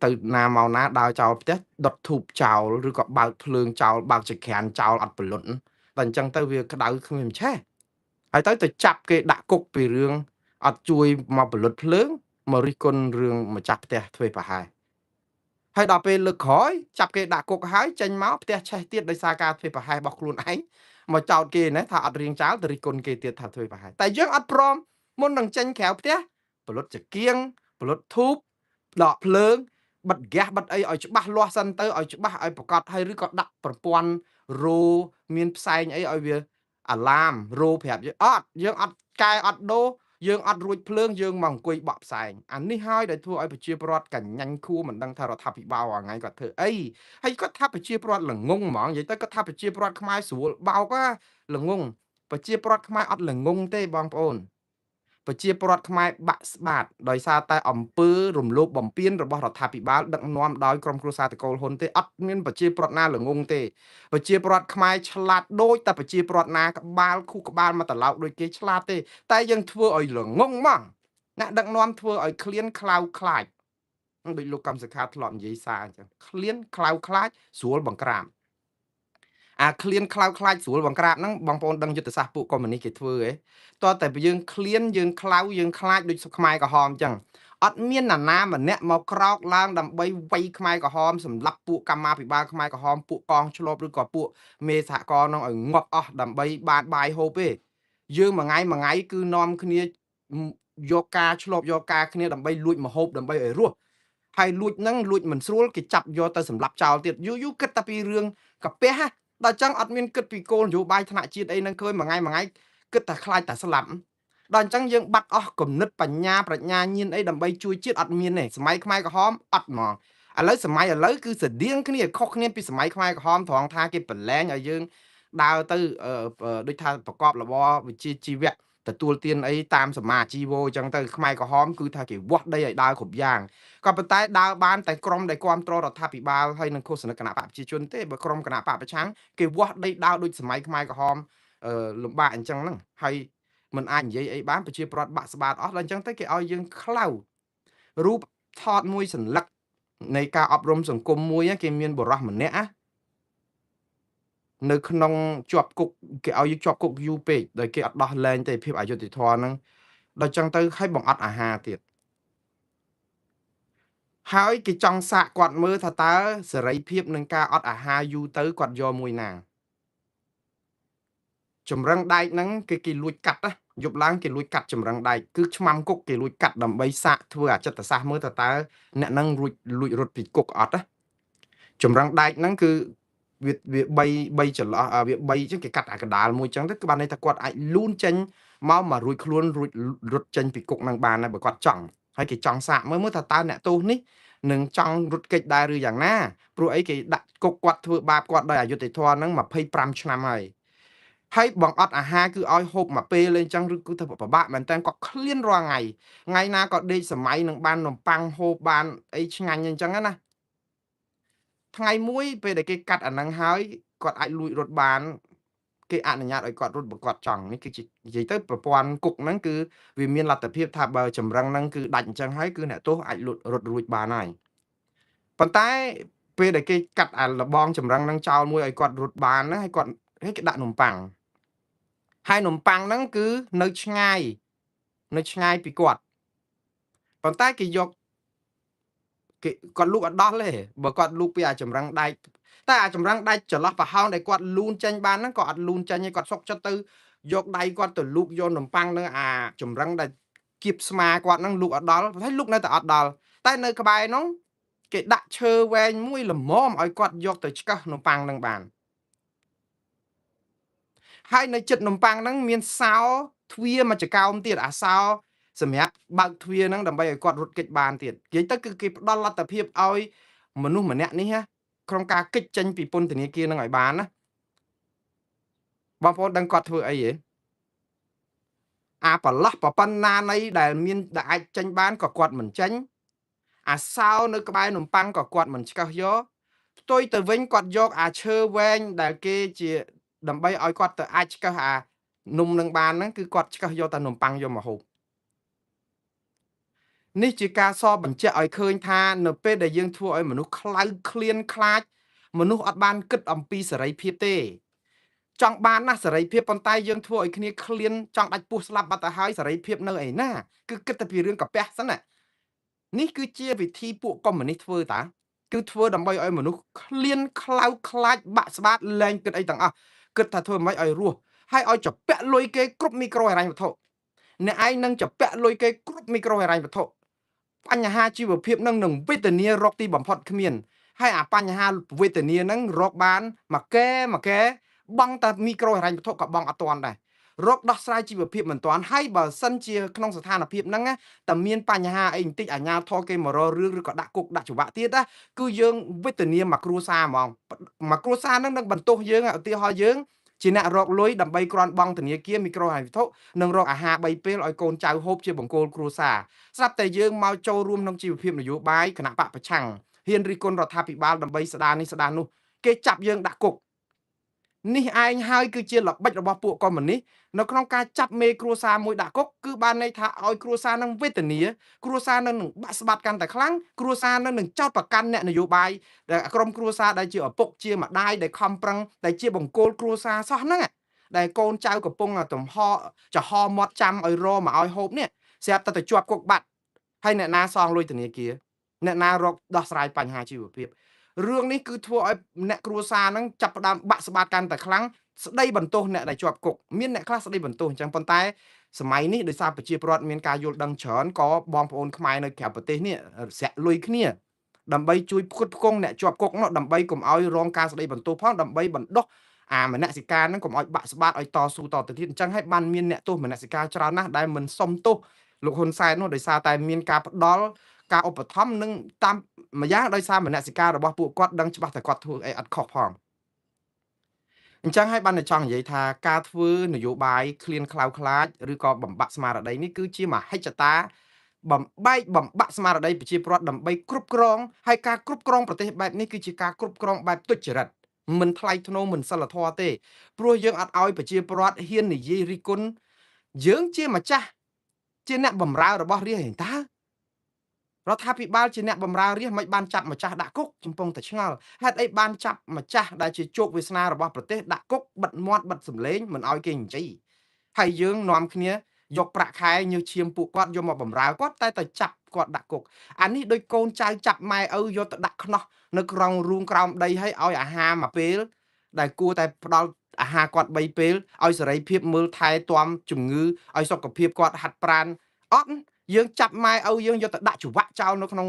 ទៅណាមកណាដើរចោលផ្ទះដុតធូបចោលឬក៏បើកភ្លើងចោលបើកចក្រានចោលអត់ពលុតតែអញ្ចឹងទៅវាក្តៅគ្មានឆេះហើយទៅចាប់គេដាក់គុកពីរឿងអត់ជួយមកពលុតភ្លើងមករិះគន់រឿងម្ចាស់ផ្ទះធ្វើប្រហែសហើយដល់ពេលលើកក្រោយចាប់គេដាក់គុកហើយចេញមកផ្ទះឆេះទៀតដោយសារការធ្វើប្រហែសរបស់ខ្លួនឯងមកចោទគេណាថាអត់រៀងចាលទៅរិះគន់គេទៀតថាធ្វើប្រហែសតែយើងអត់ព្រមមុននឹងចេញក្រៅផ្ទះផលិតចង្គៀងផលិតធូបដកភ្លើងបិទហ្គាសបិទអីឲ្យច្បាស់លាស់សិនទៅឲ្យច្បាស់ឲ្យប្រកាសហើយឬក៏ដាក់ប្រព័ន្ធរោមានផ្សែងអីឲ្យវា អាឡាមរោប្រាប់យើងអត់យើងអត់កែអត់ដូរយើងអត់រួចភ្លើងយើងមកអង្គុយបក់ផ្សែងអានេះហើយដែលធ្វើឲ្យប្រជាពលរដ្ឋកញ្ញាញ់ខួមិនដឹងថារដ្ឋាភិបាលថ្ងៃគាត់ធ្វើអីហើយគាត់ថាប្រជាពលរដ្ឋល្ងងហ្មងនិយាយទៅគាត់ថាប្រជាពលរដ្ឋខ្មែរស្រួលបោកល្ងងប្រជាពលរដ្ឋខ្មែរអត់ល្ងងទេបងប្អូនប្រជាពលរដ្ឋខ្មែរបាក់ស្បាតដោយសារតែអំពើរំលោភបំពានរបស់រដ្ឋាភិបាលដឹកនាំដោយក្រុមគ្រួសារតកូលហ៊ុនទេអត់មានប្រជាពលរដ្ឋណាល្ងងទេប្រជាពលរដ្ឋខ្មែរឆ្លាតដូចតែប្រជាពលរដ្ឋណាក្បាលខួរក្បាលមកត្រឡោកដូចគេឆ្លាតទេតែយើងធ្វើឲ្យល្ងងហ្មងអ្នកដឹកនាំធ្វើឲ្យឃ្លានខ្លៅខ្លាចដូចលោកកំសខាធ្លាប់និយាយសារអញ្ចឹងឃ្លានខ្លៅខ្លាចស្រួលបង្ក្រាបអាឃ្លានខ្លៅខ្លាចស្រួលបង្ក្រាបហ្នឹងបងប្អូនដឹងយុទ្ធសាស្ត្រពួកកុម្មុយនីសគេធ្វើហ៎តោះតែយើងឃ្លានយើងខ្លៅយើងខ្លាចដូចខ្មែរក្រហមអញ្ចឹងអត់មានណានាម្នាក់មកក្រោកឡើងដើម្បីវាយខ្មែរក្រហមសម្លាប់ពួកកម្មាភិបាលខ្មែរក្រហមពួកកងឆ្លប់ឬក៏ពួកមេសហករណ៍នោះឲ្យងាប់អស់ដើម្បីបានបាយហូបទេយើងមួយថ្ងៃមួយថ្ងៃគឺនាំគ្នាយកការឆ្លប់យកការគ្នាដើម្បីលួចមហូបដើម្បីឲ្យរស់ហើយលួចហ្នឹងលួចមិនស្រួលគេចាប់យកទៅសម្លាប់ចោលទៀតយូរយូរគិតតែពីរឿងកាពះដល់ចឹងអត់មានគិតពីគោលនយោបាយថ្នាក់ជាតិអីហ្នឹងឃើញមួយថ្ងៃមួយថ្ងៃគិតតែខ្លាចតែស្លាប់ដល់អញ្ចឹងយើងបាត់អស់គំនិតបញ្ញាប្រាជ្ញាញាណអីដើម្បីជួយជាតិអត់មានទេសម័យខ្មែរក្រហមអត់ហ្មងឥឡូវសម័យឥឡូវគឺស្តៀងគ្នាខុសគ្នាពីសម័យខ្មែរក្រហមត្រង់ថាគេប្រឡែងឲ្យយើងដើរទៅដូចថាប្រកបរបរវិជ្ជាជីវៈទទួលទានអីតាមសមាជីវោអញ្ចឹងទៅខ្មែរក្រហមគឺថាគេវាស់ដីឲ្យដើរគ្រប់យ៉ាងក៏ប៉ុន្តែដើរបានតែក្រុមដែលគ្រប់គ្រងរដ្ឋាភិបាលហើយនឹងឃោសនាគណៈបកប្រជាជនទេបើក្រុមគណៈបកប្រឆាំងគេវាស់ដីដើរដូចសម័យខ្មែរក្រហមលំបាកអញ្ចឹងហ្នឹងហើយមិនអាចនិយាយអីបានប្រជាប្រដ្ឋបាក់ស្បាតអស់ដល់អញ្ចឹងទៅគេឲ្យយើងខ្លៅរូបថតមួយសន្លឹកនៃការអប់រំសង្គមមួយគេមានបរិះម្នាក់នៅក្នុងជាប់គុកគេឲ្យយើងជាប់គុកយូរពេកដោយគេអត់ដោះលែងទេភាពអយុត្តិធម៌ហ្នឹងដល់ចឹងទៅឲ្យបង្អត់អាហារទៀតហើយគេចង់សាកគាត់មើលថាតើសេរីភាពនឹងការអត់អាហារយូរទៅគាត់យកមួយណាចម្រឹងដែកហ្នឹងគេលួចកាត់ណាយប់ឡើងគេលួចកាត់ចម្រឹងដែកគឺឆ្មាំគុកគេលួចកាត់ដើម្បីសាកធ្វើអាចិត្តសាស្ត្រមើលថាតើអ្នកហ្នឹងរួចលួចរត់ពីគុកអត់ណាចម្រឹងដែកហ្នឹងគឺវា3ចន្លោះវា3អញ្ចឹងគេកាត់អាកដាលមួយអញ្ចឹងទៅគឺបានន័យថាគាត់អាចលូនចេញមករួចខ្លួនរួចរត់ចេញពីគុកហ្នឹងបានដែរបើគាត់ចង់ហើយគេចង់សាកមើលថាតើអ្នកទោសនេះនឹងចង់រត់គេចដែរឬយ៉ាងណាព្រោះអីគេដាក់គុកគាត់ធ្វើបាបគាត់ដោយអយុត្តិធម៌ហ្នឹង25ឆ្នាំហើយហើយបងអត់អាហារគឺឲ្យហូបមួយពេលលេងចឹងឬគឺទៅពិបាកមែនតើគាត់ឃ្លានរាល់ថ្ងៃថ្ងៃណាក៏ដេកសម័យនឹងបាននំប៉័ងហូបបានអីឆ្ងាញ់អញ្ចឹងណាថ្ងៃមួយពេលដែលគេកាត់អាហ្នឹងហើយគាត់អាចលួចរត់បានគេអនុញ្ញាតឲ្យគាត់រត់បើគាត់ចង់នេះគឺជានិយាយទៅប្រព័ន្ធគុកហ្នឹងគឺវាមានលទ្ធភាពថាបើចម្រឹងហ្នឹងគឺដាច់អញ្ចឹងហើយគឺអ្នកទោសអាចលួចរត់រួចបានហើយប៉ុន្តែពេលដែលគេកាត់អាលបងចម្រឹងហ្នឹងចោលមួយឲ្យគាត់រត់បានណាហើយគាត់គេដាក់នំប៉័ងហើយនំប៉័ងហ្នឹងគឺនៅឆ្ងាយពីគាត់ប៉ុន្តែគេយកគេគាត់លូកអត់ដោះទេបើគាត់លូកពីអាចម្រឹងដែកតែអាចម្រឹងដែកចន្លោះប្រហោងដែលគាត់លូនចេញបានហ្នឹងក៏អត់លូនចេញទេគាត់សុកចិត្តទៅយកដៃគាត់ទៅលូកយកនំប៉័ងនៅអាចម្រឹងដែលគៀបស្មាគាត់ហ្នឹងលូកអត់ដល់ហើយលូកនៅតែអត់ដល់តែនៅក្បែរហ្នឹងគេដាក់ឈើវែងមួយល្មមឲ្យគាត់យកទៅឆ្កឹះនំប៉័ងហ្នឹងបានហើយនៅចិត្តនំប៉័ងហ្នឹងមានសោទ្វារមួយចកោមទៀតអាសោសម្រាប់បើកទ្វារហ្នឹងដើម្បីឲ្យគាត់រត់គេចបានទៀតនិយាយទៅគឺគេផ្ដល់លទ្ធភាពឲ្យមនុស្សម្នាក់នេះណាក្នុងការគេចចេញពីពន្ធនាគារហ្នឹងឲ្យបានណាបងប្អូនដឹងគាត់ធ្វើអីហ៎អាប្រឡោះប្រប៉ុណ្ណានៃដែលមានដែលអាចចេញបានក៏គាត់មិនចេញអាសោនៅក្បែរនំប៉័ងក៏គាត់មិនឆ្កឹះយកផ្ទុយទៅវិញគាត់យកអាឈើវែងដែលគេជាដើម្បីឲ្យគាត់ទៅអាចឆ្កឹះអានំនឹងបានហ្នឹងគឺគាត់ឆ្កឹះយកតែនំប៉័ងយកមកហូបនេះជាការសបញ្ជាក់ឲ្យឃើញថានៅពេលដែលយើងធ្វើឲ្យមនុស្សខ្លៅឃ្លានខ្លាចមនុស្សអត់បានគិតអំពីសេរីភាពទេចង់បានណាសេរីភាពប៉ុន្តែយើងធ្វើឲ្យគ្នាឃ្លានចង់ដាច់ពោះស្លាប់បាត់ទៅហើយសេរីភាពនៅឯណាគឺគិតតែពីរឿងកាពះសិនណានេះគឺជាវិធីពួកកុម្មុយនីសធ្វើតាគឺធ្វើដើម្បីឲ្យមនុស្សឃ្លានខ្លៅខ្លាចបាក់ស្បាតលែងគិតអីទាំងអស់គិតថាធ្វើម៉េចឲ្យរស់ហើយឲ្យចពាក់លុយគេគ្រប់មីក្រូហិរញ្ញវត្ថុអ្នកឯងនឹងចពាក់លុយគេគ្រប់មីក្រូហិរញ្ញវត្ថុបញ្ហាជីវភាពនឹងនឹងវេទនារកទីបំផុតគ្មានហើយអាបញ្ហាវេទនានឹងរកបានមួយកែមួយកែ បង់តែមីក្រូហិរញ្ញវត្ថុក៏បង់អត់ទាន់ដែរ រកដោះស្រាយជីវភាពមិនទាន់ហើយ។ បើសិនជាក្នុងស្ថានភាពហ្នឹងតែមានបញ្ហាអីបន្តិច អាជ្ញាធរគេមករករឿង ឬក៏ដាក់គុកដាក់ច្បាប់ទៀតណា គឺយើងវេទនាមកគ្រួសារហ្មង មកគ្រួសារហ្នឹងនឹងបន្ទោសយើង។ ឧទាហរណ៍ យើងជាអ្នករកលុយដើម្បីគ្រាន់បង់ធនាគារ មីក្រូហិរញ្ញវត្ថុ និងរកអាហារ3ពេលឲ្យកូនចៅហូបជាបង្គោលគ្រួសារ ស្រាប់តែយើងមកចូលរួមក្នុងជីវភាពនយោបាយគណៈបកប្រឆាំង ហ៊ានរិះគន់រដ្ឋាភិបាលដើម្បីស្ដារនេះស្ដារនោះ គេចាប់យើងដាក់គុក។ នេះឯងហើយគឺជាល្បិចរបស់ពួកកុម្មុយនីសនៅក្នុងការចាប់មេគ្រួសារមួយដាក់គុក គឺបានន័យថាឲ្យគ្រួសារនឹងវេទនា គ្រួសារនឹងបាក់ស្បាតកាន់តែខ្លាំង គ្រួសារនឹងនឹងចោតប្រកាន់អ្នកនយោបាយ ដែលក្រុមគ្រួសារដែលជាឪពុកជាម្ដាយដែលខំប្រឹង ដែលជាបង្គោលគ្រួសារសោះហ្នឹង ដែលកូនចៅកំពុងទំហចំហមាត់ចាំឲ្យរមកឲ្យហូបនេះ ស្រាប់តែទៅជាប់គុកបាត់ហើយ អ្នកណាសងលុយធនាគារ អ្នកណារកដោះស្រាយបញ្ហាជីវភាព? រឿងនេះគឺធ្វើឲ្យអ្នកគ្រួសារហ្នឹងចាប់ផ្ដើមបាក់ស្បាតកាន់តែខ្លាំង ស្ដីបន្ទោសអ្នកដែលជាប់គុក មានអ្នកខ្លះស្ដីបន្ទោសអញ្ចឹង។ ប៉ុន្តែសម័យនេះ ដោយសារប្រជាពលរដ្ឋមានការយល់ដឹងច្រើន ក៏បងប្អូនខ្មែរនៅក្រៅប្រទេសនេះស្រាក់លុយគ្នាដើម្បីជួយផ្គត់ផ្គង់អ្នកជាប់គុកនោះ ដើម្បីកុំឲ្យរងការស្ដីបន្ទោសផង ដើម្បីបណ្ដុះអាមនសិការហ្នឹងកុំឲ្យបាក់ស្បាតឲ្យតស៊ូតទៅទៀត។ អញ្ចឹងហើយបានមានអ្នកទោសមនសិការច្រើនណាស់ដែលមិនសុំទោសលោកហ៊ុនសែននោះ ដោយសារតែមានការផ្ដល់ការឧបត្ថម្ភ និងតាមម្យ៉ាងដោយសារមនសិការរបស់ពួកគាត់ដឹងច្បាស់តែគាត់ធ្វើអីអត់ខុសផង។ អញ្ចឹងហើយបានតែចង់និយាយថា ការធ្វើនយោបាយឃ្លានខ្លៅខ្លាច ឬក៏បំបាក់ស្មារតីនេះ គឺជាមហិច្ឆតាបំបែកបំបាក់ស្មារតីប្រជាពលរដ្ឋដើម្បីគ្រប់គ្រង ហើយការគ្រប់គ្រងប្រទេសបែបនេះ គឺជាការគ្រប់គ្រងបែបទុច្ចរិត មិនថ្លៃថ្នូរ មិនសិលធម៌ទេ ព្រោះយើងអត់ឲ្យប្រជាពលរដ្ឋហ៊ាននិយាយរិះគន់។ យើងជាម្ចាស់ ជាអ្នកបម្រើរបស់រាស្ត្រឯង តើរដ្ឋាភិបាលជាអ្នកបម្រើរាស្ត្រ មិនបានចាប់ម្ចាស់ដាក់គុក? កំពុងតែឆ្ងល់ ហេតុអីបានចាប់ម្ចាស់ដែលជាជោគវាសនារបស់ប្រទេសដាក់គុក បិទមាត់បិទសម្លេងមិនឲ្យគេនិយាយ ហើយយើងនាំគ្នាយកប្រាក់ខែញើសឈាមពួកគាត់យកមកបំរើគាត់ តែទៅចាប់គាត់ដាក់គុក អានេះដូចកូនចៅចាប់ម៉ែឪយកទៅដាក់ខ្នោះនៅក្នុងរូងក្រោមដី ឲ្យឲ្យអាហារមួយពេល ដែលគួរតែផ្ដល់អាហារគាត់3ពេល ឲ្យសេរីភាពមើលថែទាំជំងឺ ឲ្យសុខភាពគាត់ហាត់ប្រាណ អត់ យើងចាប់ម៉ែឪយើងយកទៅដាក់ច្រវាក់ចោលនៅក្នុង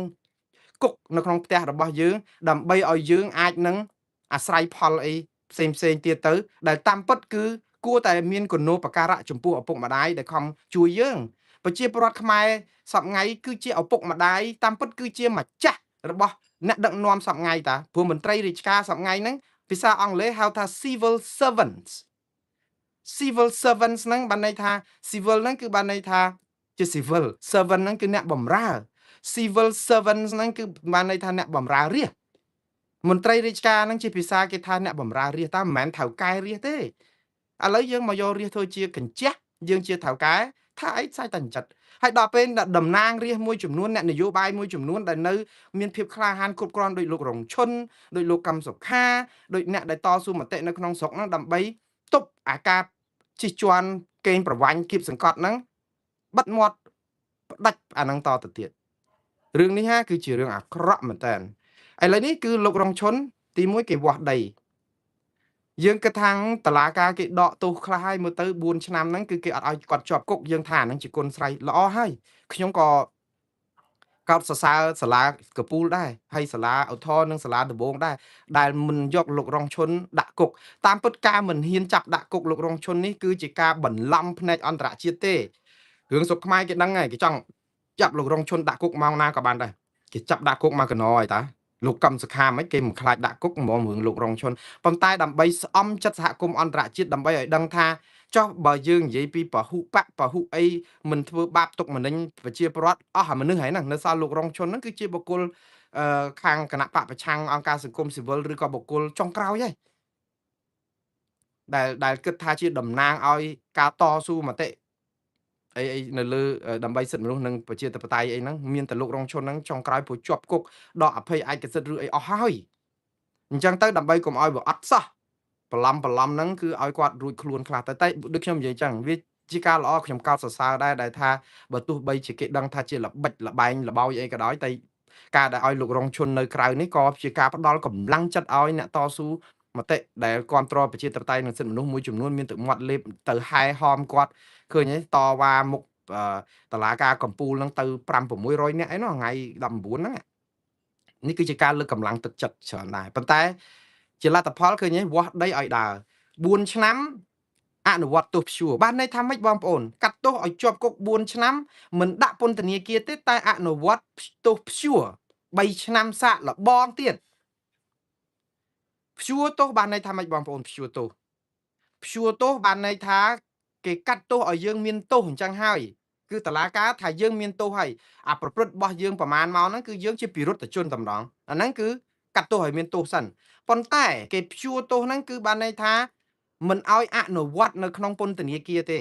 គុកនៅក្នុងផ្ទះរបស់យើង ដើម្បីឲ្យយើងអាចនឹងអាស្រ័យផលអីផ្សេងផ្សេងទៀតទៅ ដែលតាមពិតគឺគួរតែមានគុណូបការៈចំពោះឪពុកម្ដាយដែលខំជួយយើង។ ប្រជាពលរដ្ឋខ្មែរសប្ងៃគឺជាឪពុកម្ដាយ តាមពិតគឺជាម្ចាស់របស់អ្នកដឹកនាំសប្ងៃតា ព្រោះមន្ត្រីរាជការសប្ងៃហ្នឹង ភាសាអង់គ្លេសហៅថា civil servants។ Civil servants ហ្នឹងបានន័យថា civil ហ្នឹងគឺបានន័យថាជា civil servant ហ្នឹងគឺអ្នកបម្រើ civil servants ហ្នឹងគឺបានន័យថាអ្នកបម្រើរាស្ត្រ។ មន្ត្រីរាជការហ្នឹងជាភាសាគេថាអ្នកបម្រើរាស្ត្រ តើមិនមែនថៅកែរាស្ត្រទេ។ ឥឡូវយើងមកយករាស្ត្រធ្វើជាកញ្ជះ យើងជាថៅកែថាអីសាច់តែចិត្តហើយ។ ដល់ពេលតំណាងរាស្ត្រមួយចំនួន អ្នកនយោបាយមួយចំនួនដែលនៅមានភាពក្លាហានគ្រប់គ្រាន់ ដោយលោករងឈុន ដោយលោកកឹមសុខា ដោយអ្នកដែលតស៊ូមតិនៅក្នុងស្រុកហ្នឹង ដើម្បីទប់អាការជិះជាន់កេងប្រវ័ញ្ចគៀបសង្កត់ហ្នឹង បិទមាត់ផ្ដាច់អាហ្នឹងតទៅទៀត។ រឿងនេះហាគឺជារឿងអាក្រក់មែនតើ។ ឥឡូវនេះគឺលោករងឈុន ទីមួយគេវាស់ដី យើងគិតថាតឡាការគេដកទោសខ្លះហើយ មើលទៅ4ឆ្នាំហ្នឹងគឺគេអត់ឲ្យគាត់ជាប់គុក យើងថាហ្នឹងជាគុណស្រ័យល្អហើយ។ ខ្ញុំក៏កោតសរសើរសាលាកពូលដែរ ហើយសាលាឧទ្ធរនិងសាលាដំបងដែរ ដែលមិនយកលោករងឈុនដាក់គុក។ តាមពិតការមិនហ៊ានចាប់ដាក់គុកលោករងឈុននេះ គឺជាការបន្លំភ្នែកអន្តរជាតិទេ។ រឿងស្រុកខ្មែរគេដឹងហើយ គេចង់ចាប់លោករងឈុនដាក់គុកម៉ោងណាក៏បានដែរ គេចាប់ដាក់គុកមកកណោហើយតាលោកកឹមសុខា មិនគេមិនខ្លាចដាក់គុកហ្មងរឿងលោករងឈុន ប៉ុន្តែដើម្បីស្អំចិត្តសហគមន៍អន្តរជាតិ ដើម្បីឲ្យដឹងថា ចុះបើយើងនិយាយពីពហុបកពហុអី មិនធ្វើបាបទុកម្នេញប្រជាពលរដ្ឋអស់អាមនុស្សហើយហ្នឹង នៅសល់លោករងឈុនហ្នឹងគឺជាបុគ្គលខាងគណៈបកប្រឆាំង អង្គការសង្គមស៊ីវិល ឬក៏បុគ្គលចុងក្រោយហើយដែលគិតថាជាតំណាងឲ្យការតស៊ូមតិអីអីនៅលើដើម្បីសិទ្ធិមនុស្សនិងប្រជាធិបតេយ្យអីហ្នឹង មានតែលោករងឈុនហ្នឹងចុងក្រោយ ព្រោះជាប់គុកដកអភ័យឯកសិទ្ធិឬអីអស់ហើយ។ អញ្ចឹងទៅដើម្បីកុំឲ្យវាអត់សោះ បន្លំបន្លំហ្នឹងគឺឲ្យគាត់រួចខ្លួនខ្លះទៅ។ តែដូចខ្ញុំនិយាយចឹង វាជាការល្អ ខ្ញុំកោតសរសើរដែរ ដែលថាបើទោះបីជាគេដឹងថាជាល្បិចលបែងលបោយអីក៏ដោយ តែការដែលឲ្យលោករងឈុននៅក្រៅនេះ ក៏ជាការផ្ដល់កម្លាំងចិត្តឲ្យអ្នកតស៊ូមតិដែលគ្រប់គ្រងប្រជាធិបតេយ្យនិងសិទ្ធិមនុស្សមួយចំនួនមានទឹកមាត់លេបទៅហែហោមគាត់។ ឃើញទេ តវ៉ាមុខតឡាការកម្ពូលហ្នឹងទៅ5 600នាក់អីនោះថ្ងៃ19ហ្នឹង នេះគឺជាការលើកកម្លាំងទឹកចិត្តច្រើនដែរ។ ប៉ុន្តែជាលទ្ធផលឃើញទេ វាស់ដីឲ្យដើរ 4ឆ្នាំអនុវត្តទោសព្យួរបានន័យថាម៉េចបងប្អូនកាត់ទោសឲ្យជាប់គុក4ឆ្នាំមិនដាក់ពន្ធនាគារទេតែអនុវត្តទោសព្យួរ3ឆ្នាំសាកល្បងទៀតព្យួរទោសបានន័យថាម៉េចបងប្អូនព្យួរទោសព្យួរទោសបានន័យថាគេកាត់ទោសឲ្យយើងមានទោសអញ្ចឹងហើយគឺតឡាការថាយើងមានទោសហើយអាប្រព្រឹត្តរបស់យើងប្រមាណមកហ្នឹងគឺយើងជាពិរុទ្ធជនតម្រងអាហ្នឹងគឺកាត់ទោសឲ្យមានទោសសិនប៉ុន្តែគេព្យួរទោសហ្នឹងគឺបានន័យថាមិនឲ្យអនុវត្តនៅក្នុងពន្ធនាគារទេ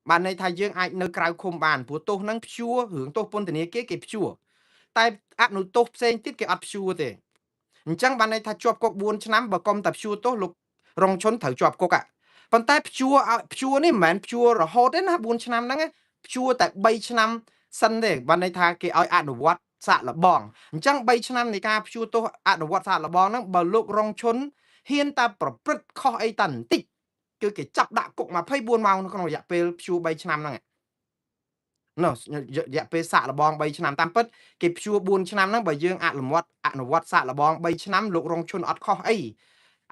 បានន័យថាយើងអាចនៅក្រៅឃុំបានព្រោះទោសហ្នឹងព្យួររឿងទោសពន្ធនាគារគេព្យួរតែអនុទោសផ្សេងទៀតគេអត់ព្យួរទេអញ្ចឹងបានន័យថាជាប់គុក4ឆ្នាំបើកុំតែព្យួរទោសលោករងឈុនត្រូវជាប់គុកប៉ុន្តែព្យួរព្យួរនេះមិនមែនព្យួររហូតទេណា4ឆ្នាំហ្នឹងព្យួរតែ3ឆ្នាំសិនទេបានន័យថាគេឲ្យអនុវត្តសាកល្បងអញ្ចឹង3ឆ្នាំនៃការព្យួរទោសអនុវត្តសាកល្បងហ្នឹងបើលោករងឈុនហ៊ានតែប្រព្រឹត្តខុសអីតាបន្តិចគឺគេចាប់ដាក់គុក24ម៉ោងក្នុងរយៈពេលព្យួរ3ឆ្នាំហ្នឹងនោះរយៈពេលសាកល្បង3ឆ្នាំតាមពិតគេព្យួរ4ឆ្នាំហ្នឹងបើយើងអនុវត្តសាកល្បង3ឆ្នាំលោករងឈុនអត់ខុសអី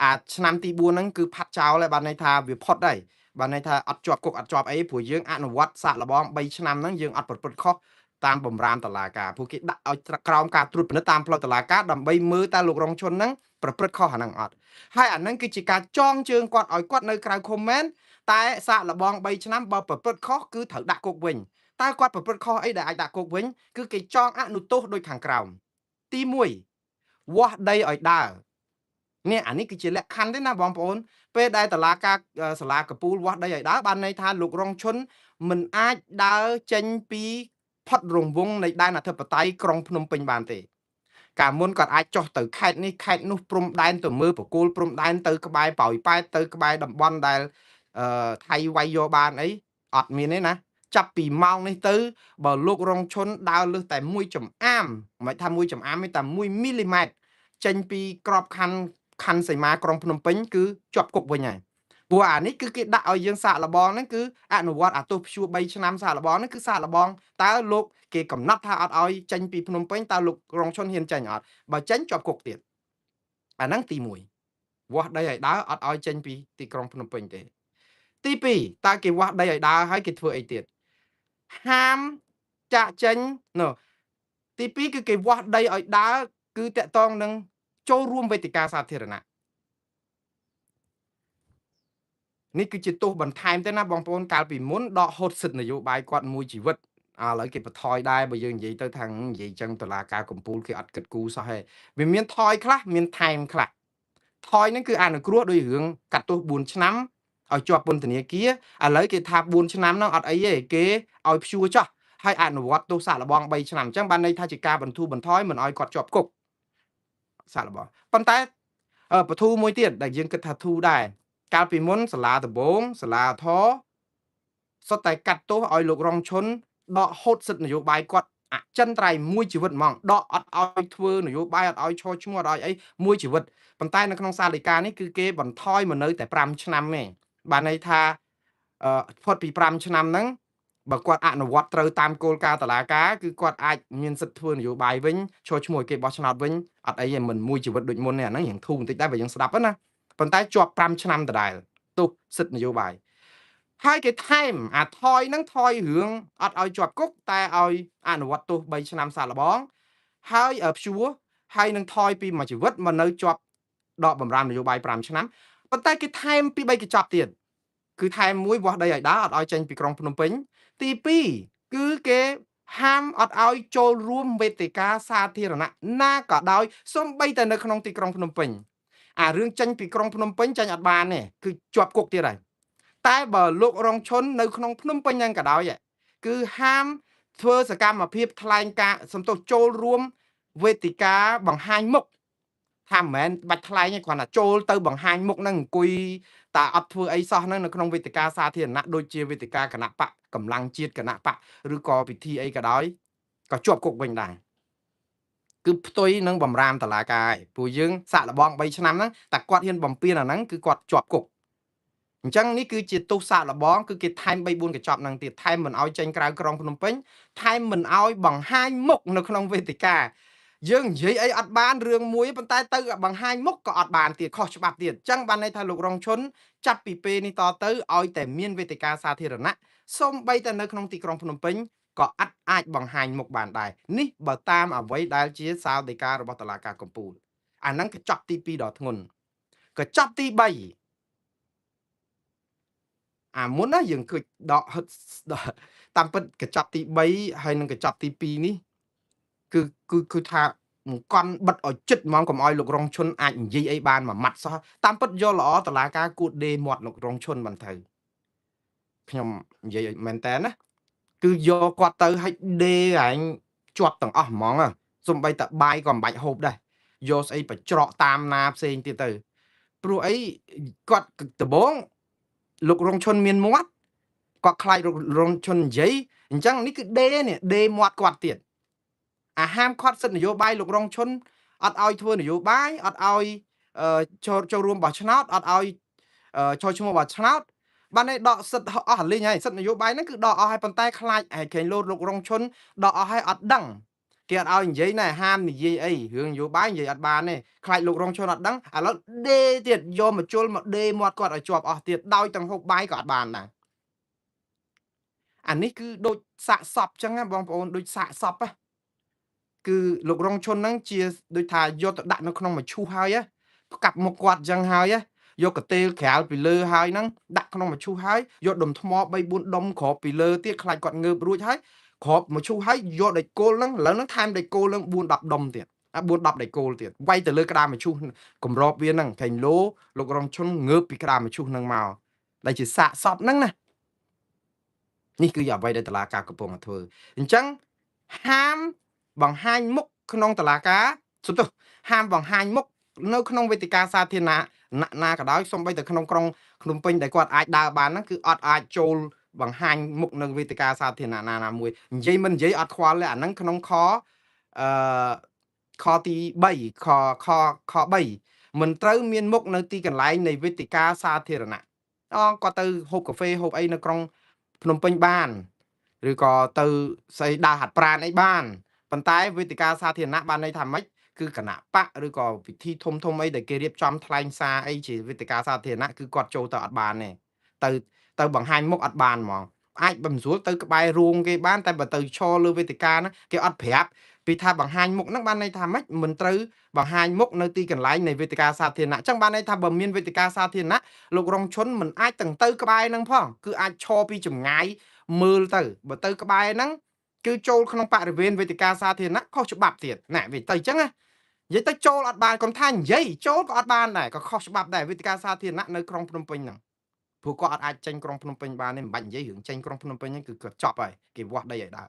អាឆ្នាំទី4ហ្នឹងគឺផាត់ចោលហើយបានន័យថាវាផុតហើយបានន័យថាអត់ជាប់គុកអត់ជាប់អីព្រោះយើងអនុវត្តសាកល្បង3ឆ្នាំហ្នឹងយើងអត់ប្រព្រឹត្តខុសតាមបំរាមតឡាការព្រោះគេដាក់ឲ្យក្រោមការត្រួតពិនិត្យតាមផ្លូវតឡាការដើម្បីមើលតើលោករងឈុនហ្នឹងប្រព្រឹត្តខុសអាហ្នឹងអត់ហើយអាហ្នឹងគឺជាការចងជើងគាត់ឲ្យគាត់នៅក្រៅឃុំមែនតែសាកល្បង3ឆ្នាំបើប្រព្រឹត្តខុសគឺត្រូវដាក់គុកវិញតើគាត់ប្រព្រឹត្តខុសអីដែលអាចដាក់គុកវិញគឺគេចងអនុទោសដូចខាងក្រោមទី1វាស់ដីឲ្យដើរនេះអានេះគឺជាលក្ខខណ្ឌទេណាបងប្អូនពេលដែលតឡាការសាលាកពូលវាស់ដីឲ្យដើរបានន័យថាលោករងឈុនមិនអាចដើរចេញពីផុតរង្វង់នៃដែនអធិបតេយ្យក្រុងភ្នំពេញបានទេកាលមុនគាត់អាចចុះទៅខេត្តនេះខេត្តនោះព្រំដែនទៅមើលបកគោលព្រំដែនទៅក្បែរប៉ោយប៉ែតទៅក្បែរតំបន់ដែលថៃវាយយកបានអីអត់មានទេណាចាប់ពីម៉ោងនេះទៅបើលោករងឈុនដើរលើសតែមួយចំអាមមិនថាមួយចំអាមទេតែ1មីលីម៉ែត្រចេញពីក្របខ័ណ្ឌសីមាក្រុងភ្នំពេញគឺជាប់គុកវិញហើយព្រោះអានេះគឺគេដាក់ឲ្យយើងសាកល្បងហ្នឹងគឺអនុវត្តអាទោសព្យួរ3ឆ្នាំសាកល្បងហ្នឹងគឺសាកល្បងតើលោកគេកំណត់ថាអត់ឲ្យចេញពីភ្នំពេញតើលោករងឈុនហ៊ានចេញអត់បើចេញជាប់គុកទៀតអាហ្នឹងទី1វាស់ដីឲ្យដើរអត់ឲ្យចេញពីទីក្រុងភ្នំពេញទេទី2តើគេវាស់ដីឲ្យដើរហើយគេធ្វើអីទៀតហាមចាក់ចេញណូទី2គឺគេវាស់ដីឲ្យដើរគឺតកតងនឹងចូលរួមវេទិកាសាធារណៈនេះគឺជាទោសបន្ថែមទេណាបងប្អូនកាលពីមុនដកហូតសិទ្ធិនយោបាយគាត់មួយជីវិតឥឡូវគេបន្ថយដែរបើយើងនិយាយទៅថានិយាយចឹងតឡាការកំពូលគេអត់គិតគូរសោះទេវាមានថយខ្លះមានថែមខ្លះថយហ្នឹងគឺអនុគ្រោះដោយរឿងកាត់ទោស4ឆ្នាំឲ្យជាប់ពន្ធនាគារឥឡូវគេថា4ឆ្នាំហ្នឹងអត់អីទេគេឲ្យព្យួរចោះហើយអនុវត្តទោសសាកល្បង3ឆ្នាំអញ្ចឹងបានន័យថាជាការបន្ធូរបន្ថយមិនឲ្យគាត់ជាប់គុកសាកល្បងប៉ុន្តែបធូរមួយទៀតដែលយើងគិតថាធូរដែរកាលពីមុនសាលាដំបងសាលាធរសុទ្ធតែកាត់ទោសឲ្យលោករងឈុនដកហូតសិទ្ធិនយោបាយគាត់អចិន្ត្រៃយ៍មួយជីវិតហ្មងដកអត់ឲ្យធ្វើនយោបាយអត់ឲ្យឈរឈ្មោះអត់ឲ្យអីមួយជីវិតប៉ុន្តែនៅក្នុងសាលដីកានេះគឺគេបន្ថយមកនៅតែ5ឆ្នាំទេបានន័យថាផុតពី5ឆ្នាំហ្នឹងបើគាត់អនុវត្តត្រូវតាមគោលការណ៍តុលាការគឺគាត់អាចមានសិទ្ធិធ្វើនយោបាយវិញឈរឈ្មោះឲ្យគេបោះឆ្នោតវិញអត់អីទេមិនមួយជីវិតដូចមុនទេអាហ្នឹងរៀងធូរបន្តិចដែរបើយើងស្ដាប់ណាប៉ុន្តែជាប់5ឆ្នាំដដែលទោសសិទ្ធិនយោបាយហើយគេថែមអាថយហ្នឹងថយរឿងអត់ឲ្យជាប់គុកតែឲ្យអនុវត្តទោស3ឆ្នាំសាកល្បងហើយព្យួរហើយនឹងថយពីមួយជីវិតមកនៅជាប់ដកបំរាមនយោបាយ5ឆ្នាំប៉ុន្តែគេថែមពី3កញ្ចប់ទៀតគឺថែមមួយវាស់ដីឲ្យដើរអត់ឲ្យចេញពីក្រុងភ្នំពេញទី2គឺគេហាមអត់ឲ្យចូលរួមវេទិកាសាធារណៈណាក៏ដោយសូម្បីតែនៅក្នុងទីក្រុងភ្នំពេញអារឿងចេញពីក្រុងភ្នំពេញចេញអត់បានទេគឺជាប់គុកទៀតហើយតែបើលោករងឈុននៅក្នុងភ្នំពេញហ្នឹងក៏ដោយគឺហាមធ្វើសកម្មភាពថ្លែងការសំទោសចូលរួមវេទិកាបង្ហាញមុខថាមិនមែនបាច់ថ្លែងទេគ្រាន់តែចូលទៅបង្ហាញមុខហ្នឹងអង្គុយតែអត់ធ្វើអីសោះហ្នឹងនៅក្នុងវេទិកាសាធារណៈដូចជាវេទិកាគណៈបកកម្លាំងជាតិគណៈបកឬក៏ពិធីអីក៏ដោយក៏ជាប់គុកវិញដែរគឺផ្ទុយនឹងបំរាមតឡាការឯងព្រោះយើងសាកល្បង3ឆ្នាំហ្នឹងតែគាត់ហ៊ានបំពេញអាហ្នឹងគឺគាត់ជាប់គុកអញ្ចឹងនេះគឺជាទោសសាកល្បងគឺគេថែម3 4កញ្ចប់ហ្នឹងទៀតថែមមិនឲ្យចេញក្រៅក្រុងភ្នំពេញថែមមិនឲ្យបង្ហាញមុខនៅក្នុងវេទិកា យើងនិយាយអីអត់បានរឿងមួយប៉ុន្តែទៅបង្ហាញមុខក៏អត់បានទៀតខុសច្បាប់ទៀតអញ្ចឹងបានន័យថាលោករងឈុនចាប់ពីពេលនេះតទៅឲ្យតែមានវេទិកាសាធារណៈសូម្បីតែនៅក្នុងទីក្រុងភ្នំពេញក៏អត់អាចបង្ហាញមុខបានដែរនេះបើតាមអ្វីដែលជាសាលដីការបស់តុលាការកំពូលអាហ្នឹងកញ្ចប់ទី2ដ៏ធ្ងន់កញ្ចប់ទី3អាមុនណាយើងឃើញដកហិតតាមពិតកញ្ចប់ទី3ហើយនិងកញ្ចប់ទី2នេះគឺគឺគឺថាកន់បិទឲ្យចិត្តហ្មងកុំឲ្យលោករងឈុនអាចនិយាយអីបានមួយម៉ាត់សោះតាមពិតយកល្អតឡាការគួតដេមាត់លោករងឈុនបានទៅខ្ញុំនិយាយមែនតើណាគឺយកគាត់ទៅឲ្យដេឯងជាប់ទាំងអស់ហ្មងសំបីតបាយក៏មិនបាច់ហូបដែរយកស្អីបញ្ច្រកតាមណាផ្សេងទៀតទៅព្រោះអីគាត់ដបងលោករងឈុនមានមាត់គាត់ខ្លាចរងឈុននិយាយអញ្ចឹងនេះគឺដេនេះដេមាត់គាត់ទៀតអាហាមឃាត់សិទ្ធិនយោបាយលោករងឈុនអត់ឲ្យធ្វើនយោបាយអត់ឲ្យចូលរួមបោះឆ្នោតអត់ឲ្យចូលឈ្មោះបោះឆ្នោតបានឯដកសិទ្ធិអស់លេងហើយសិទ្ធិនយោបាយហ្នឹងគឺដកអស់ហើយប៉ុន្តែខ្លាចឯខេងលោតលោករងឈុនដកអស់ហើយអត់ដឹងគេអត់ឲ្យនិយាយណែហាមនិយាយអីរឿងនយោបាយនិយាយអត់បានទេខ្លាចលោករងឈុនអត់ដឹងឥឡូវដេទៀតយកមកជុលមកដេមាត់គាត់ឲ្យជាប់អស់ទៀតដោយទាំងហូបបាយក៏អត់បានដែរអានេះគឺដូចសាកសពចឹងណាបងប្អូនដូចសាកសពណាគឺលោករងឈុនហ្នឹងជាដូចថាយកទៅដាក់នៅក្នុងមឈូសហើយផ្កាប់មុខគាត់ចឹងហើយយកកតេលក្រាលពីលើហើយហ្នឹងដាក់ក្នុងមឈូសហើយយកដុំថ្ម3 4ដុំគ្របពីលើទៀតខ្លាចគាត់ងើបរួចហើយគ្របមឈូសហើយយកដែកគោលហ្នឹងឥឡូវហ្នឹងថែមដែកគោលហ្នឹង4 10ដុំទៀតអា4 10ដែកគោលទៀតវាយទៅលើក្តារមឈូសគម្របវាហ្នឹងខេងលោលោករងឈុនងើបពីក្តារមឈូសហ្នឹងមកដែលជាសាកសពហ្នឹងណានេះគឺអ្វីដែលតឡាការកំពុងតែធ្វើអញ្ចឹងហាមបង្ហាញមុខក្នុងតឡាការសុំទោសហាមបង្ហាញមុខនៅក្នុងវេទិកាសាធារណៈណាក៏ដោយសូម្បីតែក្នុងក្រុងភ្នំពេញដែលគាត់អាចដើរបានហ្នឹងគឺអត់អាចចូលបង្ហាញមុខនៅវេទិកាសាធារណៈណាណាមួយនិយាយមិននិយាយអត់ខ្វល់ទេអាហ្នឹងក្នុងខអឺខទី3ខខខ3មិនត្រូវមានមុខនៅទីកន្លែងនៃវេទិកាសាធារណៈអគាត់ទៅហូបកាហ្វេហូបអីនៅក្រុងភ្នំពេញបានឬក៏ទៅស្អីដើរហាត់ប្រាណអីបានប៉ុន្តែវេទិកាសាធារណៈបានន័យថាម៉េចគឺគណៈបកឬក៏ពិធីធំធំអីដែលគេរៀបចំថ្លែងសារអីជាវេទិកាសាធារណៈគឺគាត់ចូលទៅអត់បានទេទៅបង្ហាញមុខអត់បានហ្មងអាចបំស្រួលទៅក្បែររូងគេបានតែបើទៅឈរលើវេទិកាហ្នឹងគេអត់ប្រាប់ពីថាបង្ហាញមុខហ្នឹងបានន័យថាម៉េចមិនត្រូវបង្ហាញមុខនៅទីកន្លែងនៃវេទិកាសាធារណៈអញ្ចឹងបានន័យថាបើមានវេទិកាសាធារណៈលោករងឈុនមិនអាចទាំងទៅក្បែរហ្នឹងផងគឺអាចឈរពីចម្ងាយមើលទៅបើទៅក្បែរហ្នឹងគឺចូលក្នុងបរិវេណវេទិកាសាធារណៈខុសច្បាប់ទៀតណាវាទៅអញ្ចឹងណានិយាយទៅចូលអត់បានកុំថានិយាយចូលក៏អត់បានដែរក៏ខុសច្បាប់ដែរវេទិកាសាធារណៈនៅក្រុងភ្នំពេញហ្នឹងព្រោះគាត់អត់អាចចេញក្រុងភ្នំពេញបានទេមិនបាច់និយាយរឿងចេញក្រុងភ្នំពេញហ្នឹងគឺគាត់ចប់ហើយគេវាស់ដីឲ្យដើរ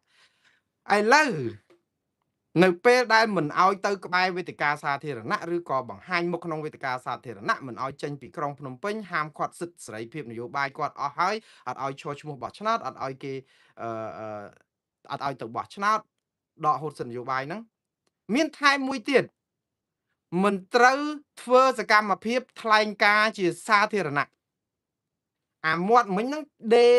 ឥឡូវនៅពេលដែលមិនឲ្យទៅក្បែរវេទិកាសាធារណៈឬក៏បង្ហាញមុខក្នុងវេទិកាសាធារណៈមិនឲ្យចេញពីក្រុងភ្នំពេញហាមគាត់សិទ្ធិសេរីភាពនយោបាយគាត់អស់ហើយអត់ឲ្យឈរឈ្មោះបោះឆ្នោតអត់ឲ្យគេអឺអត់ឲ្យទៅបោះឆ្នោតដកហូតសិទ្ធិនយោបាយហ្នឹងមានថែមមួយទៀតមិនត្រូវធ្វើសកម្មភាពថ្លែងការណ៍ជាសាធារណៈអាមាត់មិញហ្នឹងដេ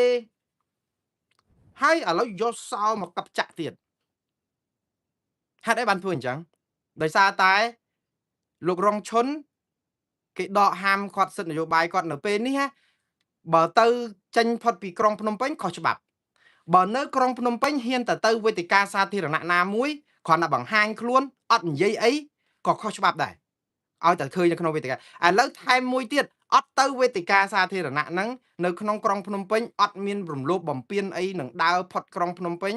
ហើយឥឡូវយកសោមកកັບចាក់ទៀតហេតុអីបានធ្វើអញ្ចឹងដោយសារតែលោករងឈុនគេដកហាមគាត់សិទ្ធិនយោបាយគាត់នៅពេលនេះណាបើទៅចេញផុតពីក្រុងភ្នំពេញខុសច្បាប់បើនៅក្រុងភ្នំពេញហ៊ានតែទៅវេទិកាសាធារណៈណាមួយគ្រាន់តែបង្ហាញខ្លួនអត់និយាយអីក៏ខុសច្បាប់ដែរឲ្យតែឃើញនៅក្នុងវេទិកាឥឡូវថែមមួយទៀតអត់ទៅវេទិកាសាធារណៈហ្នឹងនៅក្នុងក្រុងភ្នំពេញអត់មានរំលោភបំពានអីនឹងដើរផុតក្រុងភ្នំពេញ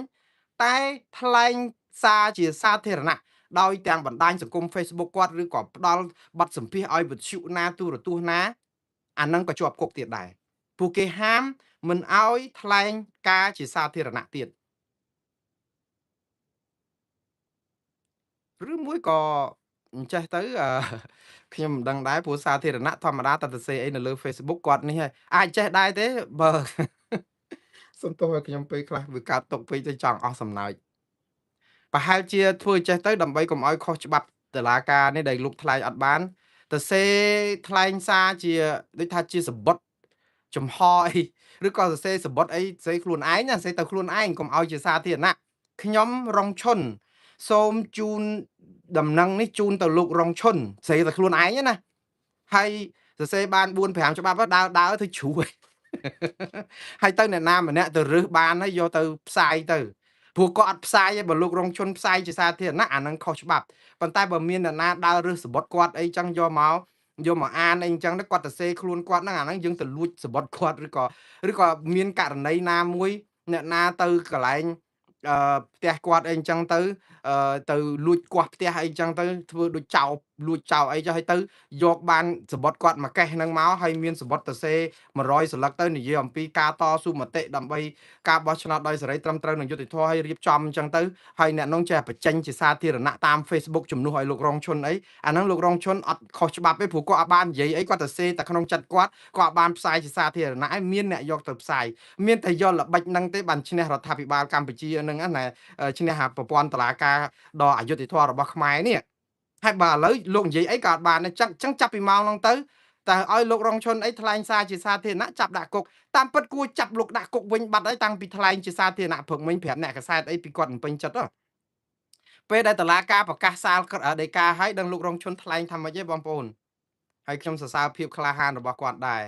តែថ្លែងសារជាសាធារណៈដោយទាំងបណ្ដាញសង្គម Facebook គាត់ឬក៏ផ្ដល់បទសម្ភាសន៍ឲ្យវិទ្យុណាទូរទស្សន៍ណាអាហ្នឹងក៏ជាប់គុកទៀតដែរពួកគេហាមមិនឲ្យថ្លែងការជាសាធារណៈទៀតឬមួយក៏អញ្ចេះទៅខ្ញុំមិនដឹងដែរព្រោះសាធារណៈធម្មតាតែសរសេរអីនៅលើ Facebook គាត់នេះហើយអាចចេះដែរទេបើសុំទោសឲ្យខ្ញុំពេលខ្លះវាកើតទុកពេកទៅចង់អស់សំណើចប្រហែលជាធ្វើចេះទៅដើម្បីកុំឲ្យខុសច្បាប់តុលាការនេះដែលលោកថ្លែងអត់បានទៅសេថ្លែងសារជាដូចថាជាសម្បត្តិចំហអីឬក៏សរសេរសម្បត្តិអីសរសេរខ្លួនឯងណាសរសេរទៅខ្លួនឯងកុំឲ្យជាសាធារណៈខ្ញុំរងឈុន សូមជូនដំណឹងនេះជូនទៅលោករងឈុនស្រីតែខ្លួនឯងណាហើយសរសេរបាន4 5ច្បាប់ដើរដើរធ្វើជ្រុះហើយទៅអ្នកណាម្នាក់ទៅរើសបានហើយយកទៅផ្សាយទៅព្រោះគាត់អត់ផ្សាយទេបើលោករងឈុនផ្សាយជាសាធារណៈអានឹងខុសច្បាប់ប៉ុន្តែបើមានអ្នកណាដើររើសសម្បត្តិគាត់អីចឹងយកមកអានអីចឹងទៅគាត់ទៅសេខ្លួនគាត់ហ្នឹងអាហ្នឹងយើងទៅលួចសម្បត្តិគាត់ឬក៏មានករណីណាមួយអ្នកណាទៅកន្លែងផ្ទះគាត់អីចឹងទៅទៅលួចគាស់ផ្ទះអីចឹងទៅធ្វើដូចចោលលួចចោលអីចឹងហើយទៅយកបានសម្បត្តិគាត់មកកេះហ្នឹងមកហើយមានសម្បត្តិទៅសេ100សន្លឹកទៅនិយាយអំពីការតស៊ូមតិដើម្បីការបោះឆ្នោតដោយសេរីត្រឹមត្រូវនិងយុត្តិធម៌ហើយរៀបចំចឹងទៅហើយអ្នកនោះចេះបញ្ចេញជាសាធារណៈតាម Facebook ជំនួសឲ្យលោករងឈុនអីអាហ្នឹងលោករងឈុនអត់ខុសច្បាប់ទេព្រោះគាត់អត់បាននិយាយអីគាត់ទៅសេតែក្នុងចិត្តគាត់គាត់អត់បានផ្សាយជាសាធារណៈឯងមានអ្នកយកទៅផ្សាយមានតែយកល្បិចហ្នឹងទេបានឈ្នះរដ្ឋាភិបាលកម្ពុជាហ្នឹងណាឈ្នះប្រព័ន្ធតុលាការដ៏អយុត្តិធម៌របស់ខ្មែរនេះហើយបើឥឡូវលោកនិយាយអីក៏អត់បានដែរចឹងចាប់ពីម៉ោងហ្នឹងទៅតែឲ្យលោករងឈុនអីថ្លែងសារជាសាធារណៈចាប់ដាក់គុកតាមពិតគួរចាប់លោកដាក់គុកវិញបាត់ហើយតាំងពីថ្លែងជាសាធារណៈព្រឹកមិញប្រាប់អ្នកកាសែតអីពីគាត់មិនពេញចិត្តហ៎ពេលដែលតឡាការប្រកាសសាលដីកាឲ្យដឹងលោករងឈុនថ្លែងថាម៉េចទេបងប្អូនហើយខ្ញុំសរសើរភាពក្លាហានរបស់គាត់ដែរ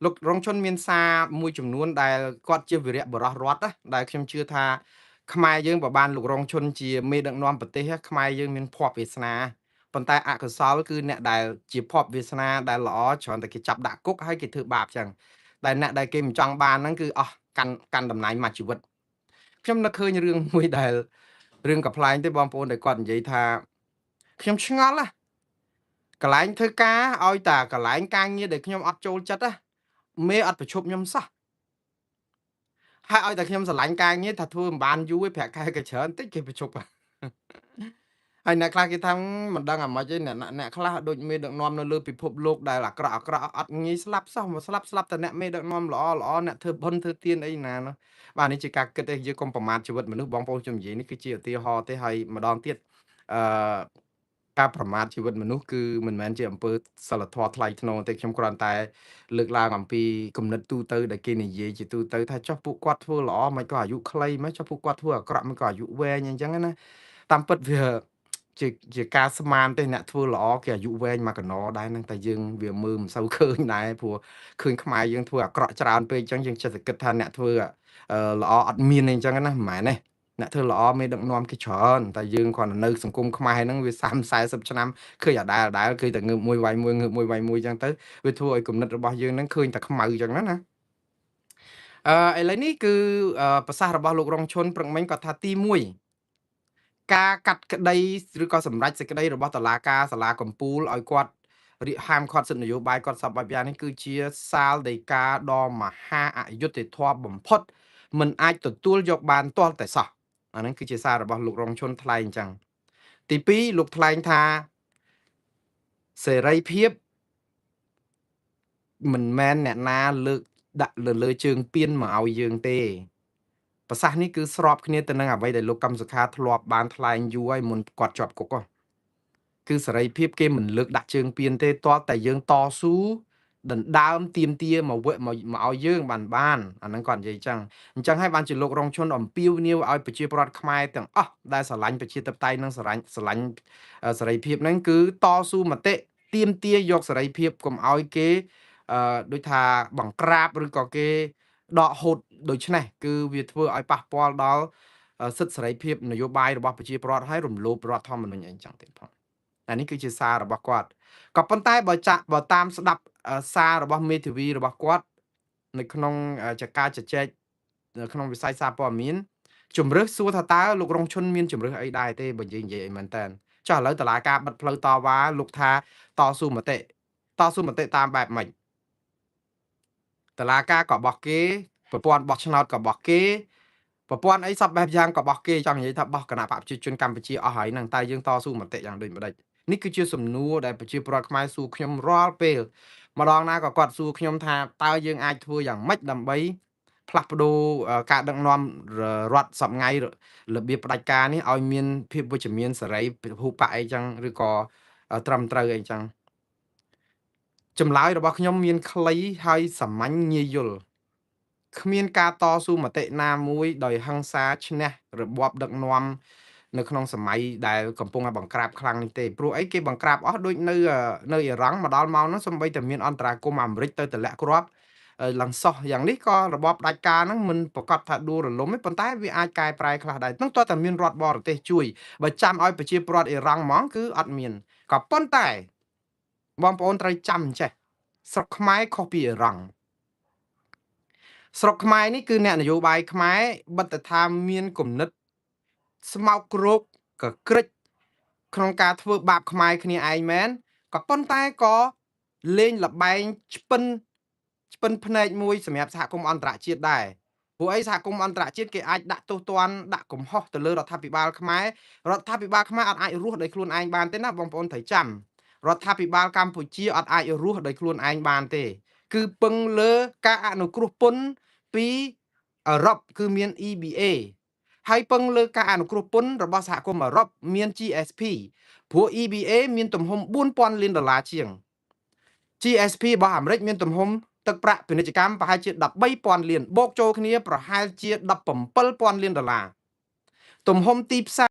លោករងឈុនមានសារមួយចំនួនដែលគាត់ជាវីរៈបុរសរដ្ឋណាដែលខ្ញុំជឿថាខ្មែរយើងបើបានលោករងឈុនជាមេដឹកនាំប្រទេសខ្មែរយើងមានភ័ព្វវាសនាប៉ុន្តែអកុសលគឺអ្នកដែលជាភ័ព្វវាសនាដែលល្អច្រើនតែគេចាប់ដាក់គុកហើយគេធ្វើបាបចឹងតែអ្នកដែលគេមិនចង់បានហ្នឹងគឺអស់កាន់តំណែងមួយជីវិតខ្ញុំនឹកឃើញរឿងមួយដែលរឿងកំប្លែងទេបងប្អូនដែលគាត់និយាយថាខ្ញុំឆ្ងល់ណាកន្លែងធ្វើការឲ្យតាកន្លែងការងារដែលខ្ញុំអត់ចូលចិត្តណាមេអត់ប្រឈប់ខ្ញុំសោះហើយឲ្យតែខ្ញុំស្រឡាញ់ការងារថាធ្វើមិនបានយូរឯងប្រាក់ខែក៏ច្រើនតិចគេប្រឈប់ហើយអ្នកខ្លះគេថាមិនដឹងអាម៉េចទេអ្នកខ្លះដូចមេដឹកនាំនៅលើពិភពលោកដែលអាក្រក់អត់ងាយស្លាប់សោះមកស្លាប់តែអ្នកមេដឹកនាំល្អល្អអ្នកធ្វើបុណ្យធ្វើទានអីណានោះបាទនេះជាការគិតឯងយើងកុំប្រមាថជីវិតមនុស្សបងប្អូនខ្ញុំនិយាយនេះគឺជាឧទាហរណ៍ទេហើយម្ដងទៀតអឺការប្រមាថជីវិតមនុស្សគឺមិនមែនជាអំពើសិលធម៌ថ្លៃថ្នូរទេខ្ញុំគ្រាន់តែលើកឡើងអំពីគំនិតទូទៅដែលគេនិយាយជាទូទៅថាចុះពួកគាត់ធ្វើល្អមិនក៏អាយុខ្លីមិនចុះពួកគាត់ធ្វើអាក្រក់មិនក៏អាយុវែងអញ្ចឹងណាតាមពិតវាជាការស្មានទេអ្នកធ្វើល្អគេអាយុវែងមកកណោដែរហ្នឹងតែយើងវាមើលមិនសូវឃើញដែរព្រោះឃើញខ្មែរយើងធ្វើអាក្រក់ច្រើនពេកអញ្ចឹងយើងចិត្តតែគិតថាអ្នកធ្វើល្អអត់មានអីអញ្ចឹងណាមិនមែនទេអ្នកធ្វើល្អមេដឹកនាំគេច្រើនតែយើងគ្រាន់តែនៅសង្គមខ្មែរហ្នឹងវា30 40ឆ្នាំឃើញអាដែលឃើញតែងើបមួយវាយមួយងើបមួយវាយមួយអញ្ចឹងទៅវាធ្វើឲ្យគំនិតរបស់យើងហ្នឹងឃើញតែខ្មៅអញ្ចឹងណាឥឡូវនេះគឺប្រសាសន៍របស់លោករងឈុនព្រឹកមិញគាត់ថាទី1ការកាត់ក្តីឬក៏សម្រេចសេចក្តីរបស់តុលាការសាលាកំពូលឲ្យគាត់រៀបហាមឃាត់សិទ្ធិនយោបាយគាត់សពបែបយ៉ាងនេះគឺជាសាលដីកាដ៏មហាអយុត្តិធម៌បំផុតមិនអាចទទួលយកបានទាល់តែសោះអាហ្នឹងគឺជាសាររបស់លោករងឈុនថ្លែងអញ្ចឹងទី2លោកថ្លែងថាសេរីភាពមិនមែនអ្នកណាលើកដាក់លើជើងពៀនមកឲ្យយើងទេប្រសាសន៍នេះគឺស្របគ្នាទៅនឹងអ្វីដែលលោកកឹមសុខាធ្លាប់បានថ្លែងយូរហើយមុនគាត់ជាប់គុកគឺសេរីភាពគេមិនលើកដាក់ជើងពៀនទេទាល់តែយើងតស៊ូដណ្ដើមទៀមទាមកឲ្យយើងបានអាហ្នឹងគាត់និយាយចឹងអញ្ចឹងហើយបានជាលោករងឈុនអំពាវនាវឲ្យប្រជាពលរដ្ឋខ្មែរទាំងអស់ដែលស្រឡាញ់ប្រជាធិបតេយ្យនិងស្រឡាញ់សេរីភាពហ្នឹងគឺតស៊ូមតិទៀមទាយកសេរីភាពកុំឲ្យគេដូចថាបង្ក្រាបឬក៏គេដកហូតដូច្នេះគឺវាធ្វើឲ្យប៉ះពាល់ដល់សិទ្ធិសេរីភាពនយោបាយរបស់ប្រជាពលរដ្ឋហើយរំលោភរដ្ឋធម្មនុញ្ញអីចឹងទៀតផងអានេះគឺជាសាររបស់គាត់ក៏ប៉ុន្តែបើតាមស្ដាប់សាររបស់មេធាវីរបស់គាត់នៅក្នុងការជជែកនៅក្នុងវិស័យសារព័ត៌មានជំរើសសួរថាតើលោករងឈុនមានជំរើសអីដែរទេបើនិយាយអីមែនតើចុះឥឡូវតឡាការបិទផ្លូវតវ៉ាលោកថាតស៊ូមតិតាមបែបម៉េចតឡាការក៏បោះគេប្រព័ន្ធបោះឆ្នោតក៏បោះគេប្រព័ន្ធអីសពបែបយ៉ាងក៏បោះគេចង់និយាយថាបោះគណៈបក្សប្រជាជនកម្ពុជាអស់ហើយហ្នឹងតែយើងតស៊ូមតិយ៉ាងដូចម្ដេចនេះគឺជាសំណួរដែលប្រជាពលរដ្ឋខ្មែរសួរខ្ញុំរាល់ពេលម្ដងណាក៏គាត់សួរខ្ញុំថាតើយើងអាចធ្វើយ៉ាងម៉េចដើម្បីផ្លាស់ប្ដូរការដឹកនាំរដ្ឋសប្ងៃរបៀបផ្ដាច់ការនេះឲ្យមានភាពវិជ្ជមានសេរីពហុបក្សអីចឹងឬក៏ត្រឹមត្រូវអីចឹងចម្លើយរបស់ខ្ញុំមានខ្លីហើយសាមញ្ញងាយយល់គ្មានការតស៊ូមតិណាមួយដោយហិង្សាឈ្នះរបបដឹកនាំ នៅក្នុងសម័យដែលកំពុងតែបង្ក្រាបខ្លាំងនេះទេព្រោះអីគេបង្ក្រាបអស់ដូចនៅនៅអ៊ីរ៉ង់មកដល់ម៉ោងហ្នឹងសំបីតែមានអន្តរាគមន៍អាមេរិកទៅតម្លាក់គ្រាប់ឡើងសោះយ៉ាងនេះក៏របបផ្ដាច់ការហ្នឹងមិនប្រកាសថាដួលរលំទេប៉ុន្តែវាអាចកែប្រែខ្លះដែរនឹងតើតែមានរដ្ឋបរទេសជួយបើចាំឲ្យប្រជាពលរដ្ឋអ៊ីរ៉ង់ហ្មងគឺអត់មានក៏ប៉ុន្តែបងប្អូនត្រូវចាំចេះស្រុកខ្មែរខុសពីអ៊ីរ៉ង់ស្រុកខ្មែរនេះគឺអ្នកនយោបាយខ្មែរបិទតែថាមានគំនិតស្មោកគ្រោកកក្រិចក្នុងការធ្វើបាបខ្មែរគ្នាឯងមែនក៏ប៉ុន្តែក៏លេងលបែងឆ្ពិនឆ្ពិនភ្នែកមួយសម្រាប់សហគមន៍អន្តរជាតិដែរព្រោះអីសហគមន៍អន្តរជាតិគេអាចដាក់ទោសទណ្ឌដាក់កំហុសទៅលើរដ្ឋាភិបាលខ្មែររដ្ឋាភិបាលខ្មែរអត់អាចរស់ដោយខ្លួនឯងបានទេណាបងប្អូនត្រូវចាំរដ្ឋាភិបាលកម្ពុជាអត់អាចរស់ដោយខ្លួនឯងបានទេ គឺពឹងលើការអនុគ្រោះពន្ធពីអឺរ៉ុបគឺមាន EBA ហើយពឹងលើការអនុគ្រោះពន្ធរបស់សហគមន៍អឺរ៉ុបមាន GSP ព្រោះ EBA មានទំហំ4000លានដុល្លារជាង GSP របស់អាមេរិកមានទំហំទឹកប្រាក់ពាណិជ្ជកម្មប្រហែលជា13000លានបូកចូលគ្នាប្រហែលជា17000លានដុល្លារទំហំទីផ្សារ